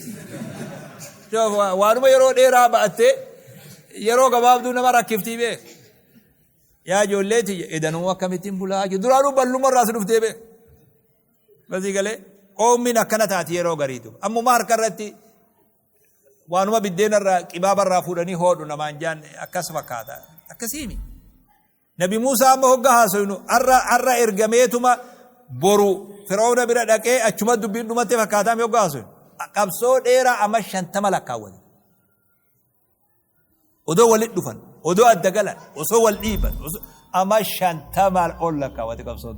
Waanuma yeroo dheeraa ba'attee yeroo gabaabduu nama rakkiftii beek. Yaa ijoollee tiyya edanuu akkamittiin bulaa jette. Duraanuu balluma irraa si dhuftee beek. Basii galee qoommiin akkana taati yeroo gariitu. Ammuma harka irratti waanuma biddeena irraa qibaaba irraa fuudhanii hoodhu namaan jaan akkas fakkaata. Akkasiimi. Nabi Muusaa amma hogga haasoynu arra arra ergameetuma boru Fir'aawna bira dhaqee achuma dubbiin dhumatte fakkaataa mi hogga haasoynu. Qabsoo dheeraa amma 50 lakkaawwate. Odoo walit dhufan, odoo adda galan, osoo wal dhiiban, amma 50 ol lakkaawwate qabsoon.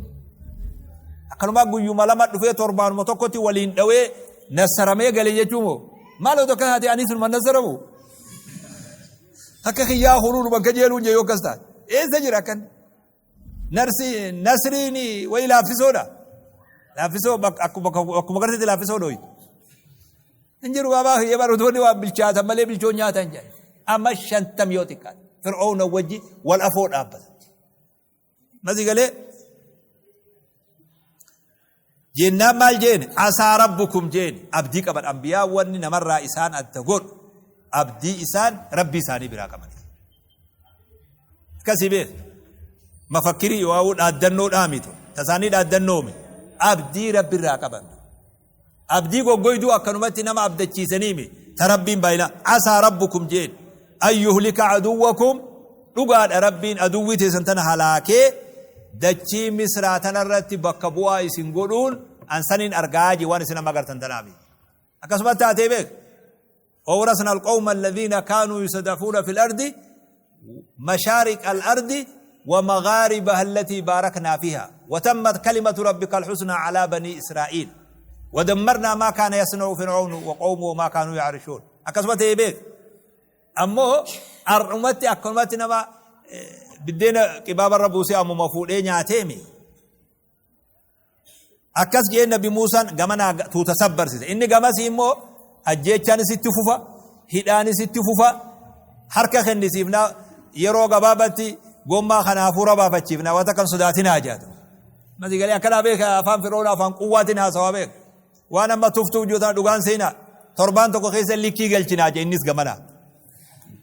Akkanumaa guyyuma lama dhufee torbaanuma tokkotti waliin dhawee nassaramee gale jechuu moo maal odoo akkas taate anis numa nassaramu. Akka kiyyaa hunuu numa kajeeluun jee yoo akkas taate. Eessa jira akkan? Nasriin wayi laaffisoodha. Laaffisoo akkuma garteetti laaffisoo dhooytu. Hin jiru baabaa kiyya barattoonni waan bilchaatan malee bilchoon nyaatan jedhe. Amma 50 yoo xiqqaate. Fir'oona wajji wal afoo dhaabbata. Masii galee jennaan maal jeen asaa rabbukum jeen abdii qaban ambiyaa wanni namarraa isaan adda godhu abdii isaan rabbii isaanii biraa qaban. Akkasii beek mafakkirii yoo dhaaddannoo dhaamitu tasaanii dhaaddannoomi abdii rabbirraa qaban. Abdii goggoyduu akkanumatti nama abdachiisaniimi ta rabbiin baay'ina asaa rabbukum jeen an yuhlika aduwwakum dhugaadha rabbiin aduwwii teessan tana halaakee dachii misraa tanarratti bakka bu'aa isin godhuun an saniin argaa jee waan isin amma agartan tanaami. Akkasuma taatee beek. وأورثنا القوم الذين كانوا يستضعفون في الأرض مشارق الأرض ومغاربها التي باركنا فيها وتمت كلمة ربك الحسنى على بني إسرائيل ودمرنا ما كان يصنع فرعون وقومه وما كانوا يعرشون. أكسبت بيك أمو أرمتي أكلمتي نما بدينا كباب الرب وسي أمو مفعول نياتيمي أكس جي نبي موسى غمنا توتصبر سيس إني غمسي إمو أجيتشان ست فوفا هداني ست فوفا حركة خندسيفنا يرو غبابتي gommaa kana hafuura baafachiifna wanta kan sodaatin haa jaatu. Masi galee akkana beeka afaan Fir'oona afaan quwwaatiin haasawaa beeka. Waan amma tuftuuf jiru tana dhugaan seenaa torbaan tokko keessa likkii galchinaa jee innis gamana.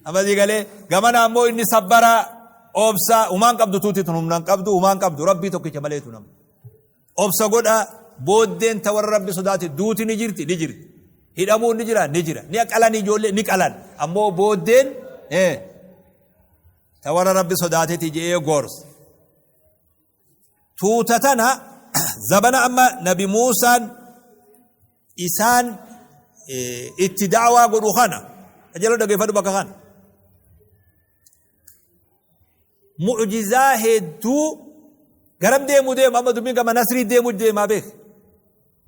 Ammasii galee gamana ammoo inni sabbaraa obsaa humaan qabdu tuuti tun humnaan qabdu humaan qabdu rabbii tokkicha malee tun amma. Obsa godhaa booddeen ta warra rabbi sodaate duuti ni jirti ni jirti. Hidhamuun ni jira ni jira. Ni qalan ijoollee ni qalan ammoo booddeen ta warra rabbi sodaateti je'ee gorsa. Tuuta tana zabana amma nabi Muusaan isaan itti da'waa godhu kana ajalo dhageeffadhu bakka kana. Mu'jizaa hedduu garam deemu deema amma dubbiin gama nasrii deemu deemaa beek.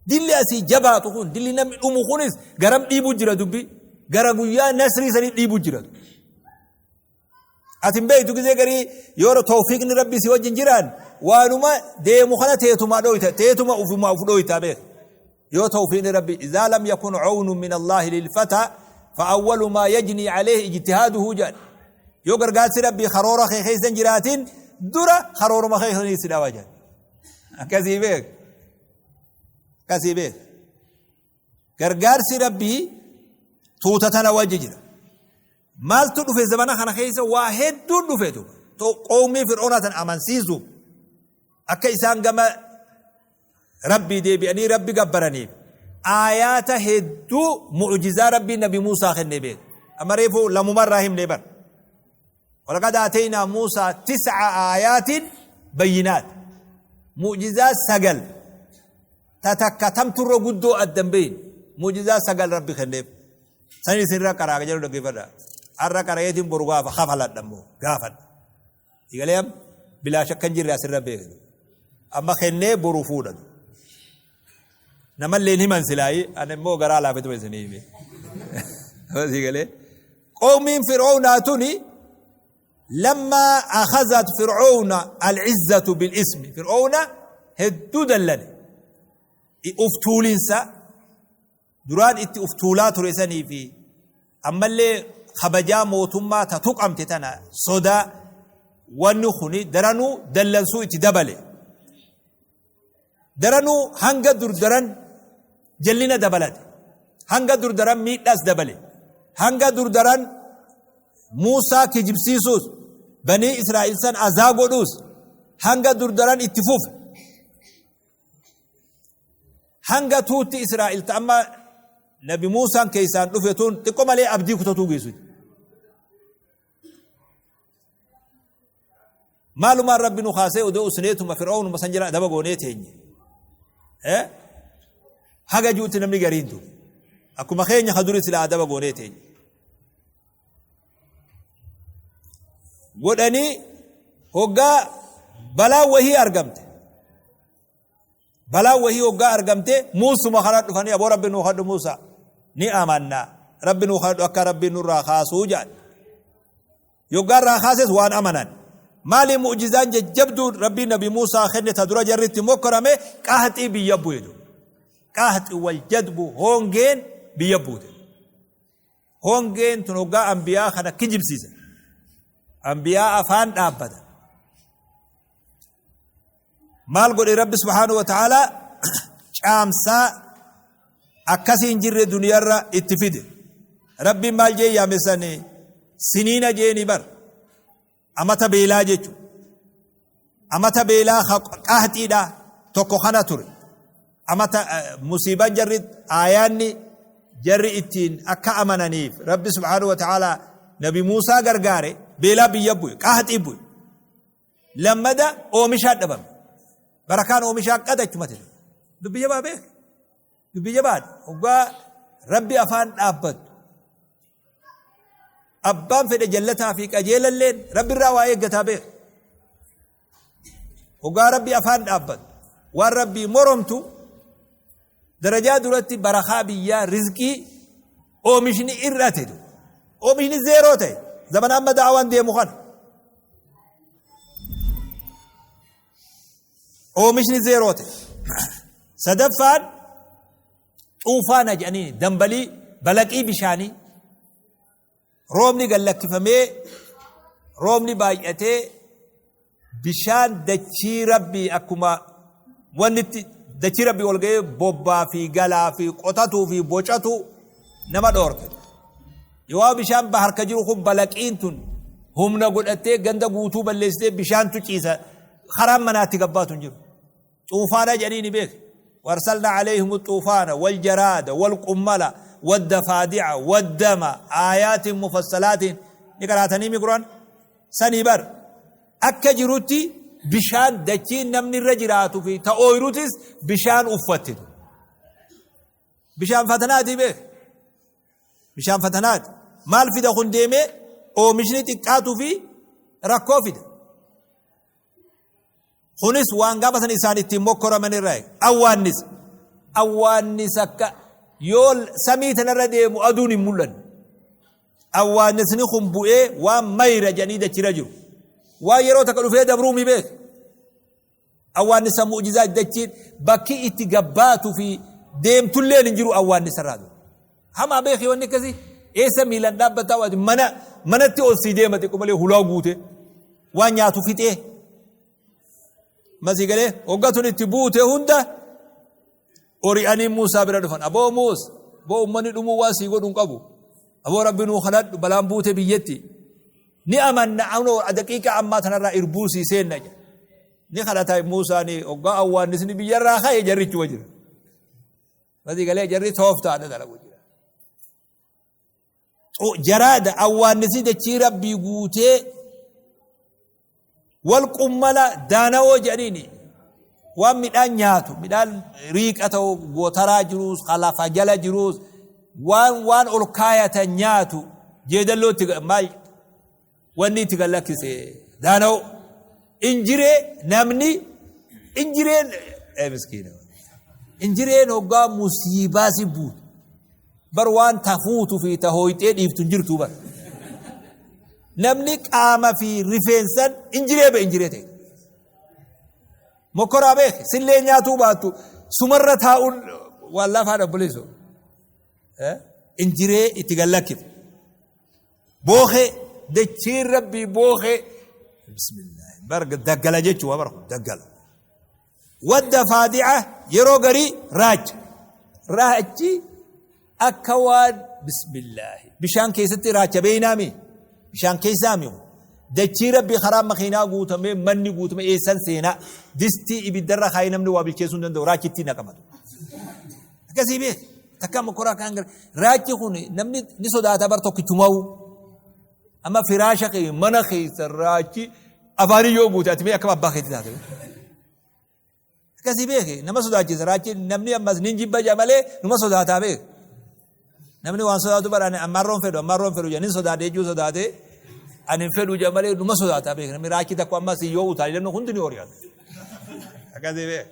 Dilli asii jabaatu kun dilli namni dhumu kunis garam dhiibu jira dubbii gara guyyaa nasrii sanii dhiibu jira. Ati hin beektu gisee garii yoo tawfiiqni rabbii si wajjin jiraan waanuma deemu kana teetuma dhoyta teetuma ufuma uf dhoyta beek. Yoo tawfiiqni rabbii izaa lam yakun cawnu min Allaahi lilfata fa awwalu maa yajnii alayhi ijtihaaduhu jedhan. Yoo gargaarsi rabbii karoora kee keessa hin jiraatin dura karooruma kee sanii si dhawa jedhan. Akkasii beek. Akkasii beek. Gargaarsi rabbii tuuta tana wajji jira. Maaltu dhufe zamana kana keessa waa hedduun dhufe duuba. Qawmii Fir'oonaa tan amansiisuuf akka isaan gama Rabbii deebi'anii Rabbi gabbaraniif aayaata hedduu mu'jizaa Rabbiin Nabi Muusaa kennee beeku. Amma reefu lamumarraa himnee bar. Walaqad aataynaa Muusaa tis'a aayaatin bayyinaat. Mu'jizaa 9 ta takka tamturra guddoo addan beeyne. Mu'jizaa 9 Rabbi kenneef. San isinirra qaraa jedhu dhaggeeffadha. Har'a qara'eetiin boru gaafa kafaladha immoo gaafadha. Egalee amma bilaa shakkan jirre asirra beeknu. Amma kennee boru fuudhan. Namallee hin himan silaayii ani immoo garaa laafetuma isinii hime. Egalee qoomiin fir'oonaa tuni lammaa akhazat fir'oona al-izzatu bil-ismi fir'oona hedduu dallane. Uf tuulinsa duraan itti uf tuulaa ture sanii fi ammallee kabajaa mootummaa ta tuqamte tana sodaa wanni kuni daranuu dallansuu itti dabale. Daranuu hanga dur daran jallina dabalate. Hanga dur daran miidhaas dabale. Hanga dur daran Muusaa kijibsiisuus banii Israa'il san azaa godhuus hanga dur daran itti fufe. Hanga tuutti Israa'il ta amma Nabi Muusaan keessaan dhufe tun xiqqoo malee abdii kutatuu geessu. Maalumaan Rabbi nu kaasee odoo usneetuma Fir'aawnuma san jala adaba goonee teenye. Haga juutti namni gariin tu. Akkuma keenya ka duri silaa adaba goonee teenye. Godhanii hoggaa balaa wahii argamte. Balaan wahii hoggaa argamte Muusuma kana dhufanii aboo Rabbi nuu kadhu Muusaa ni amanna Rabbi nuu kadhu akka Rabbi nurraa kaasuu jedhan. Yoggaa irraa kaases waan amanan. Maali mu'jizaan jajjabduun Rabbiin Nabi Muusaa kenne ta dura jarri itti mokkorame? Qahaxii biyya bu'e. Qahaxi wal jadbu, hongeen biyya buute. Hongeen tun hoggaa ambiyaa kana kijibsiisa. Ambiyaa afaan dhaabbata. Maal godhe Rabbi subhaanahu wa ta'aalaa? Caamsaa akkasii hin jirre duniyarra itti fide. Rabbiin maal jee yaame sani? Siniina jeeni bar. Amata beelaa jechu. Amata beelaa qaxxiidha tokko kana ture. Amata musiibaan jarri aayaanni jarri ittiin akka amananiif Rabbi subhaanahu wa ta'aalaa Nabi Muusaa gargaare, beelaa biyya bu'e, qaxxii bu'e. Lammada oomishaa dhabame. Barakaan oomishaa qada achumatti. Dubbii jabaa beek. Dubbii jabaadha. Hoggaa Rabbi afaan dhaabbattu. Abbaan fedhe jallataa fi qajeelalleen Rabbi irraa waa eeggataa beek. Hoggaa Rabbi afaan dhaabbattu. Waan Rabbii moromtu, darajaa duratti barakaa biyyaa, rizqii, oomishni irrate. Oomishni zeeroo ta'e. Zamana amma da'awaan deemu kana. Oomishni zeeroo ta'e. Sadaffaan xuufaana jedhanii, dambalii balaqii bishaanii, roobni gallakkifamee, roobni baay'atee, bishaan dachii Rabbii akkuma wanni dachii Rabbii ol ga'ee bobbaa fi galaa fi qotatuu fi bocatu nama dhoorke. Yoo bishaan harka jiru kun balaqiin tun humna godhattee ganda guutuu balleessitee, bishaantu ciisa, karaan manaatti gabbaatu hin jiru. Xuufaana jedhanii ni beek. وأرسلنا عليهم الطوفان والجراد والقمل والضفادع والدم آيات مفصلات ni qaraatanii mi Quraan sanii bar. Akka jirutti bishaan dachiin namni irra jiraatuu fi ta ooyirutis bishaan uffattitu. Bishaan fatanaatii beek. Bishaan fatanaati. Maal fida kun deemee? Oomishni xiqqaatuu fi rakkoo fida. Kunis waan gaafa san isaan ittiin mokkoraman irraa. Awwaannis. Awwaannis akka yoo samii tanarra deemu aduun hin mul'anne. Awwaannisni kun bu'ee waan mayra jedhanii dachira jiru. Waan yeroo takka dhufee dabruu mi beek. Awwaannisa mu'jizaa, dachiin bakki itti gabbaatu fi deemtulleen hin jiru awwaannisa irraa. Hamaa beeki wanni akkasii. Eessa miilaan dhaabbataa waati mana manatti ol sii deema xiqqoo malee, hulaa guute. Waan nyaatu fixee. Masii galee hoggatun itti buute hunda ori'anii Muusaa bira dhufan. Aboo Muus, boo uummanni dhumuu waan sii godhu hin qabu. Aboo Rabbi nuu kadhadhu, balaan buute biyyatti. Ni amanna, anoo daqiiqa ammaa tanarraa irbuu sii seenna jedha. Ni kadhata Muusaan, hoggaa awwaannisni biyyarraa ka'e jarrichuma jira. Masii galee jarri tooftaadha dalagu jira. Jaraada, awwaannisni dachii Rabbii guutee, wal qummala daanawoo jedhaniini, waan midhaan nyaatu, midhaan riiqa ta'u, gootaraa jiruus, lafa jala jiruus, waan ol kaayatan nyaatu, jeedalloo itti maal wanni itti gallakkise daanawoo injiree, namni injireen miskiina injireen hoggaa musiibaa si buutu bar, waan tafuutu fi ta hooyxee dhiiftu hin jirtu bar. Namni qaama fi rifeensan injiree be injiree ta'e. Mokkoraa beek, sillee nyaatuu baattu sumarra taa'uun waan lafaa dhabbuleessu. Injiree itti gallakkifte. Bookee dachiin Rabbii bookee, bismillah, bar daggala jechuu bar daggala. Wadda faadi'a, yeroo garii raacha. Raachi akka waan, bismillaahi, bishaan keessatti raacha beeynaami, bishaan keessaami. Dachii Rabbii karaa makiinaa guutamee, manni guutamee, eessan seenaa, distii ibiddarra kaayee namni waa bilcheessuu hin danda'u, raachi ittiin naqamatu. Akkasii beek, takka mokoraa kan gara raachi kun namni ni sodaata bar tokkichumaa'u. Amma firaasha kee, mana keessa raachi afaanii yoo guute, ati mee akkam abbaa keetti taate? Akkasii beeke, nama sodaachisa raachi. Namni ammas nin jibba jaa malee numa sodaataa beek. Namni waan sodaatu bara ani ammaarroon fedhu, ammaarroon fedhu jaa, nin sodaate jechuu sodaate, ani hin fedhu jaa malee numa sodaataa beek. Namni raachi tokko ammas yoo utaalee namni hundi ni hori'ata. Akkasii beek.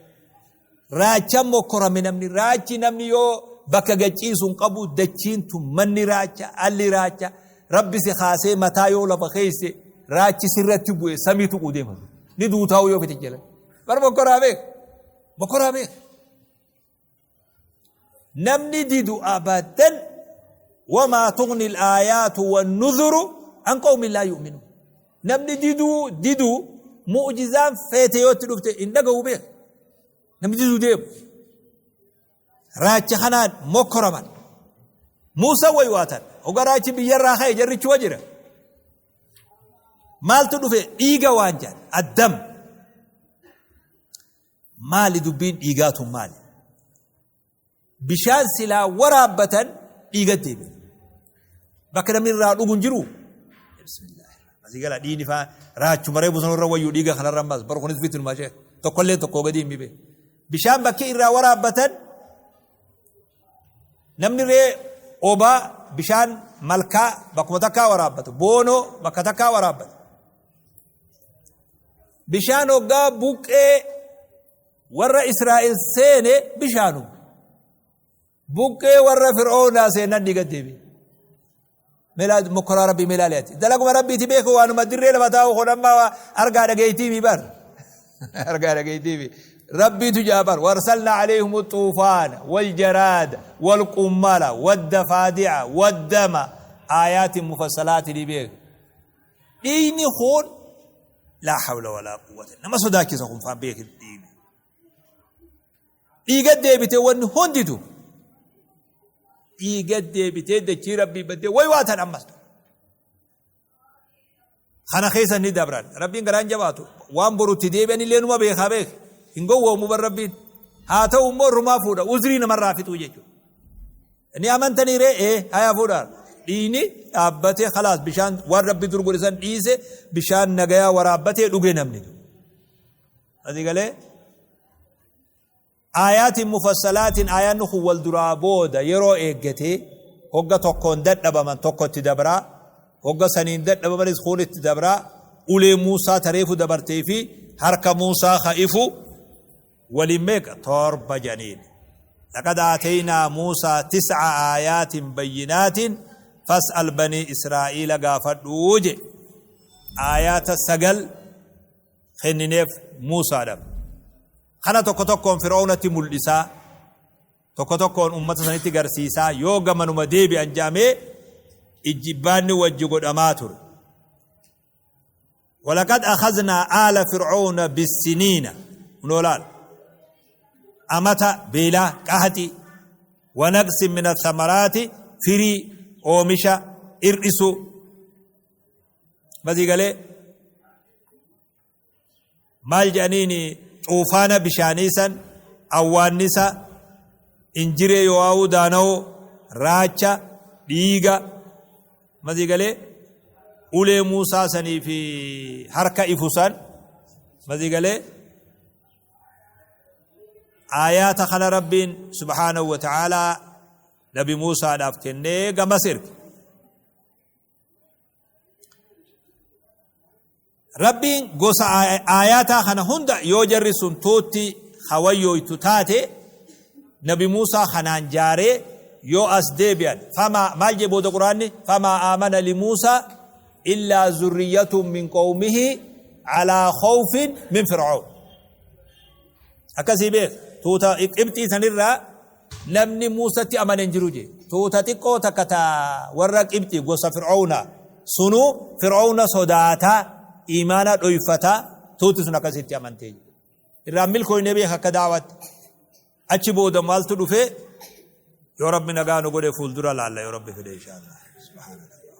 Raachaan mokkorame namni, raachi namni yoo bakka gachiisu hin qabu, dachiin tun manni raacha, alli raacha, Rabbi si kaasee mataa yoo lafa keesse Raachi sirratti bu'e samii tuquu deema. Ni duutaa'u yoo fite jala. Bar mokkoraa beek. Mokkoraa beek. Namni didu abadan wamaa tughni al-aayaatu wan-nudhuru an qawmin laa yu'minuun. Namni diduu diduu mu'jizaan feete yoo itti dhufte hin dhaga'u beek. Namni diduu deemu. Raacha kanaan mokkoraman. Muusaa waywaatan. Hoga raachi biyyarraa ka'e jarrichuma jira. Maaltu dhufe dhiiga waan jedhan addam. Maali dubbiin dhiigaa tun maali? Bishaan silaa waraabbatan dhiiga deebi'e. Bakka namni irraa dhugu hin jiru. Asii gala dhiigni faa raachuma reefu sanarra wayyuu dhiiga kanarra ammas bara kunis fitinumaa ishee tokkollee tokkoo gadi hin mibe. Bishaan bakki irraa waraabbatan namni ree obaa bishaan malkaa bakkuma takkaa waraabbatu boonoo bakka takkaa waraabbata. Bishaan hoggaa buqqee warra Israa'el seene bishaanuma. Buqqee warra Fir'oonaa seennan dhiiga deebi'e. Melaa mokkoraa rabbii melaali ati. Dalaguma rabbiiti beeku waanuma dirree lafa taa'u kun amma argaa dhageettii mi bar. Argaa dhageettii mi. Rabbiitu jaa bar. Warsalna alayhim xuufaana wal jaraada wal qummala wad dafaadi'a wad dama aayaatiin mufassalaati ni beeku. Dhiigni kun laa hawla walaa quwwata nama sodaachisa kun faan beekin dhiigni. Dhiiga deebitee wanni hunditu dhiiga deebitee dachii rabbii baddee way waa tan ammas. Kana keessa ni dabran. Rabbiin garaan jabaatu. Waan borutti deebi'an illee numa beekaa beek. Hin gowwoomu bar rabbiin. Haa ta'u immoo rumaa fuudha. Uzrii namarraa fixuu jechuudha. Ni amantanii ree ee hayaa fuudhaa. Dhiigni dhaabbatee khalaas bishaan waan rabbi dur godhe san dhiise bishaan nagayaa waraabbatee dhuge namni. Asii galee aayaatiin mufassalaatiin aayaanni kun wal duraa booda yeroo eeggatee hogga tokkoon dadhabaman tokko itti dabraa hogga saniin dadhabamanis kuun itti dabraa ulee Muusaa tareefu dabartee fi harka Muusaa ka ifu waliin meeqa 7 jedhaniin. Laqad aataynaa Muusaa tis'a aayaatin bayyinaatin fas'al banii Israa'iila gaafadhuu jedhe. Aayaata 9 kennineef Muusaadhaaf. Kana tokko tokkoon Fir'oownatti mul'isaa, tokko tokkoon ummata sanitti garsiisaa yoo gamanuma deebi'an jedhamee ijjibbaanni wajji godhamaa ture. Walaqad akhaznaa aala fir'oowna bissiniina kunoo laal amata beelaa qahaxii wanaqsin min athamaraati firii oomisha ir'isuu Masii galee maal jedhaniin xuufaana bishaanii san awwaannisa injiree yoo'aawuu daana'oo raacha dhiiga masii galee ulee Muusaa sanii fi harka ifu san masii galee aayaata kana rabbiin subhaanahu wa ta'aalaa nabi Muusaadhaaf kennee gamas erge. Rabbiin gosa aayaataa kana hunda yoo jarri sun tuutti hawayyooytu taate nabi Muusaa kanaan jaaree yoo as deebi'an famaa maal jee booda quraanni famaa aamana li Muusaa illaa zurriyyatun min qawmihi alaa khawfin min fir'aun akkasii beek tuuta qibxii sanirraa Namni Muusatti amane hin jiru jee. Tuuta xiqqoo takka ta warra Qibxi gosa Fir'awna sunuu Fir'awna sodaataa iimaana dhoyfataa tuuti sun akkasitti amantee jee. Irraan milkooyne beeka akka daawatti. Achi booda maaltu dhufe yoo Rabbi nagaa nu godhe fuuldura laalla yoo Rabbi fedhe inshaa Allah. Subhaanallah.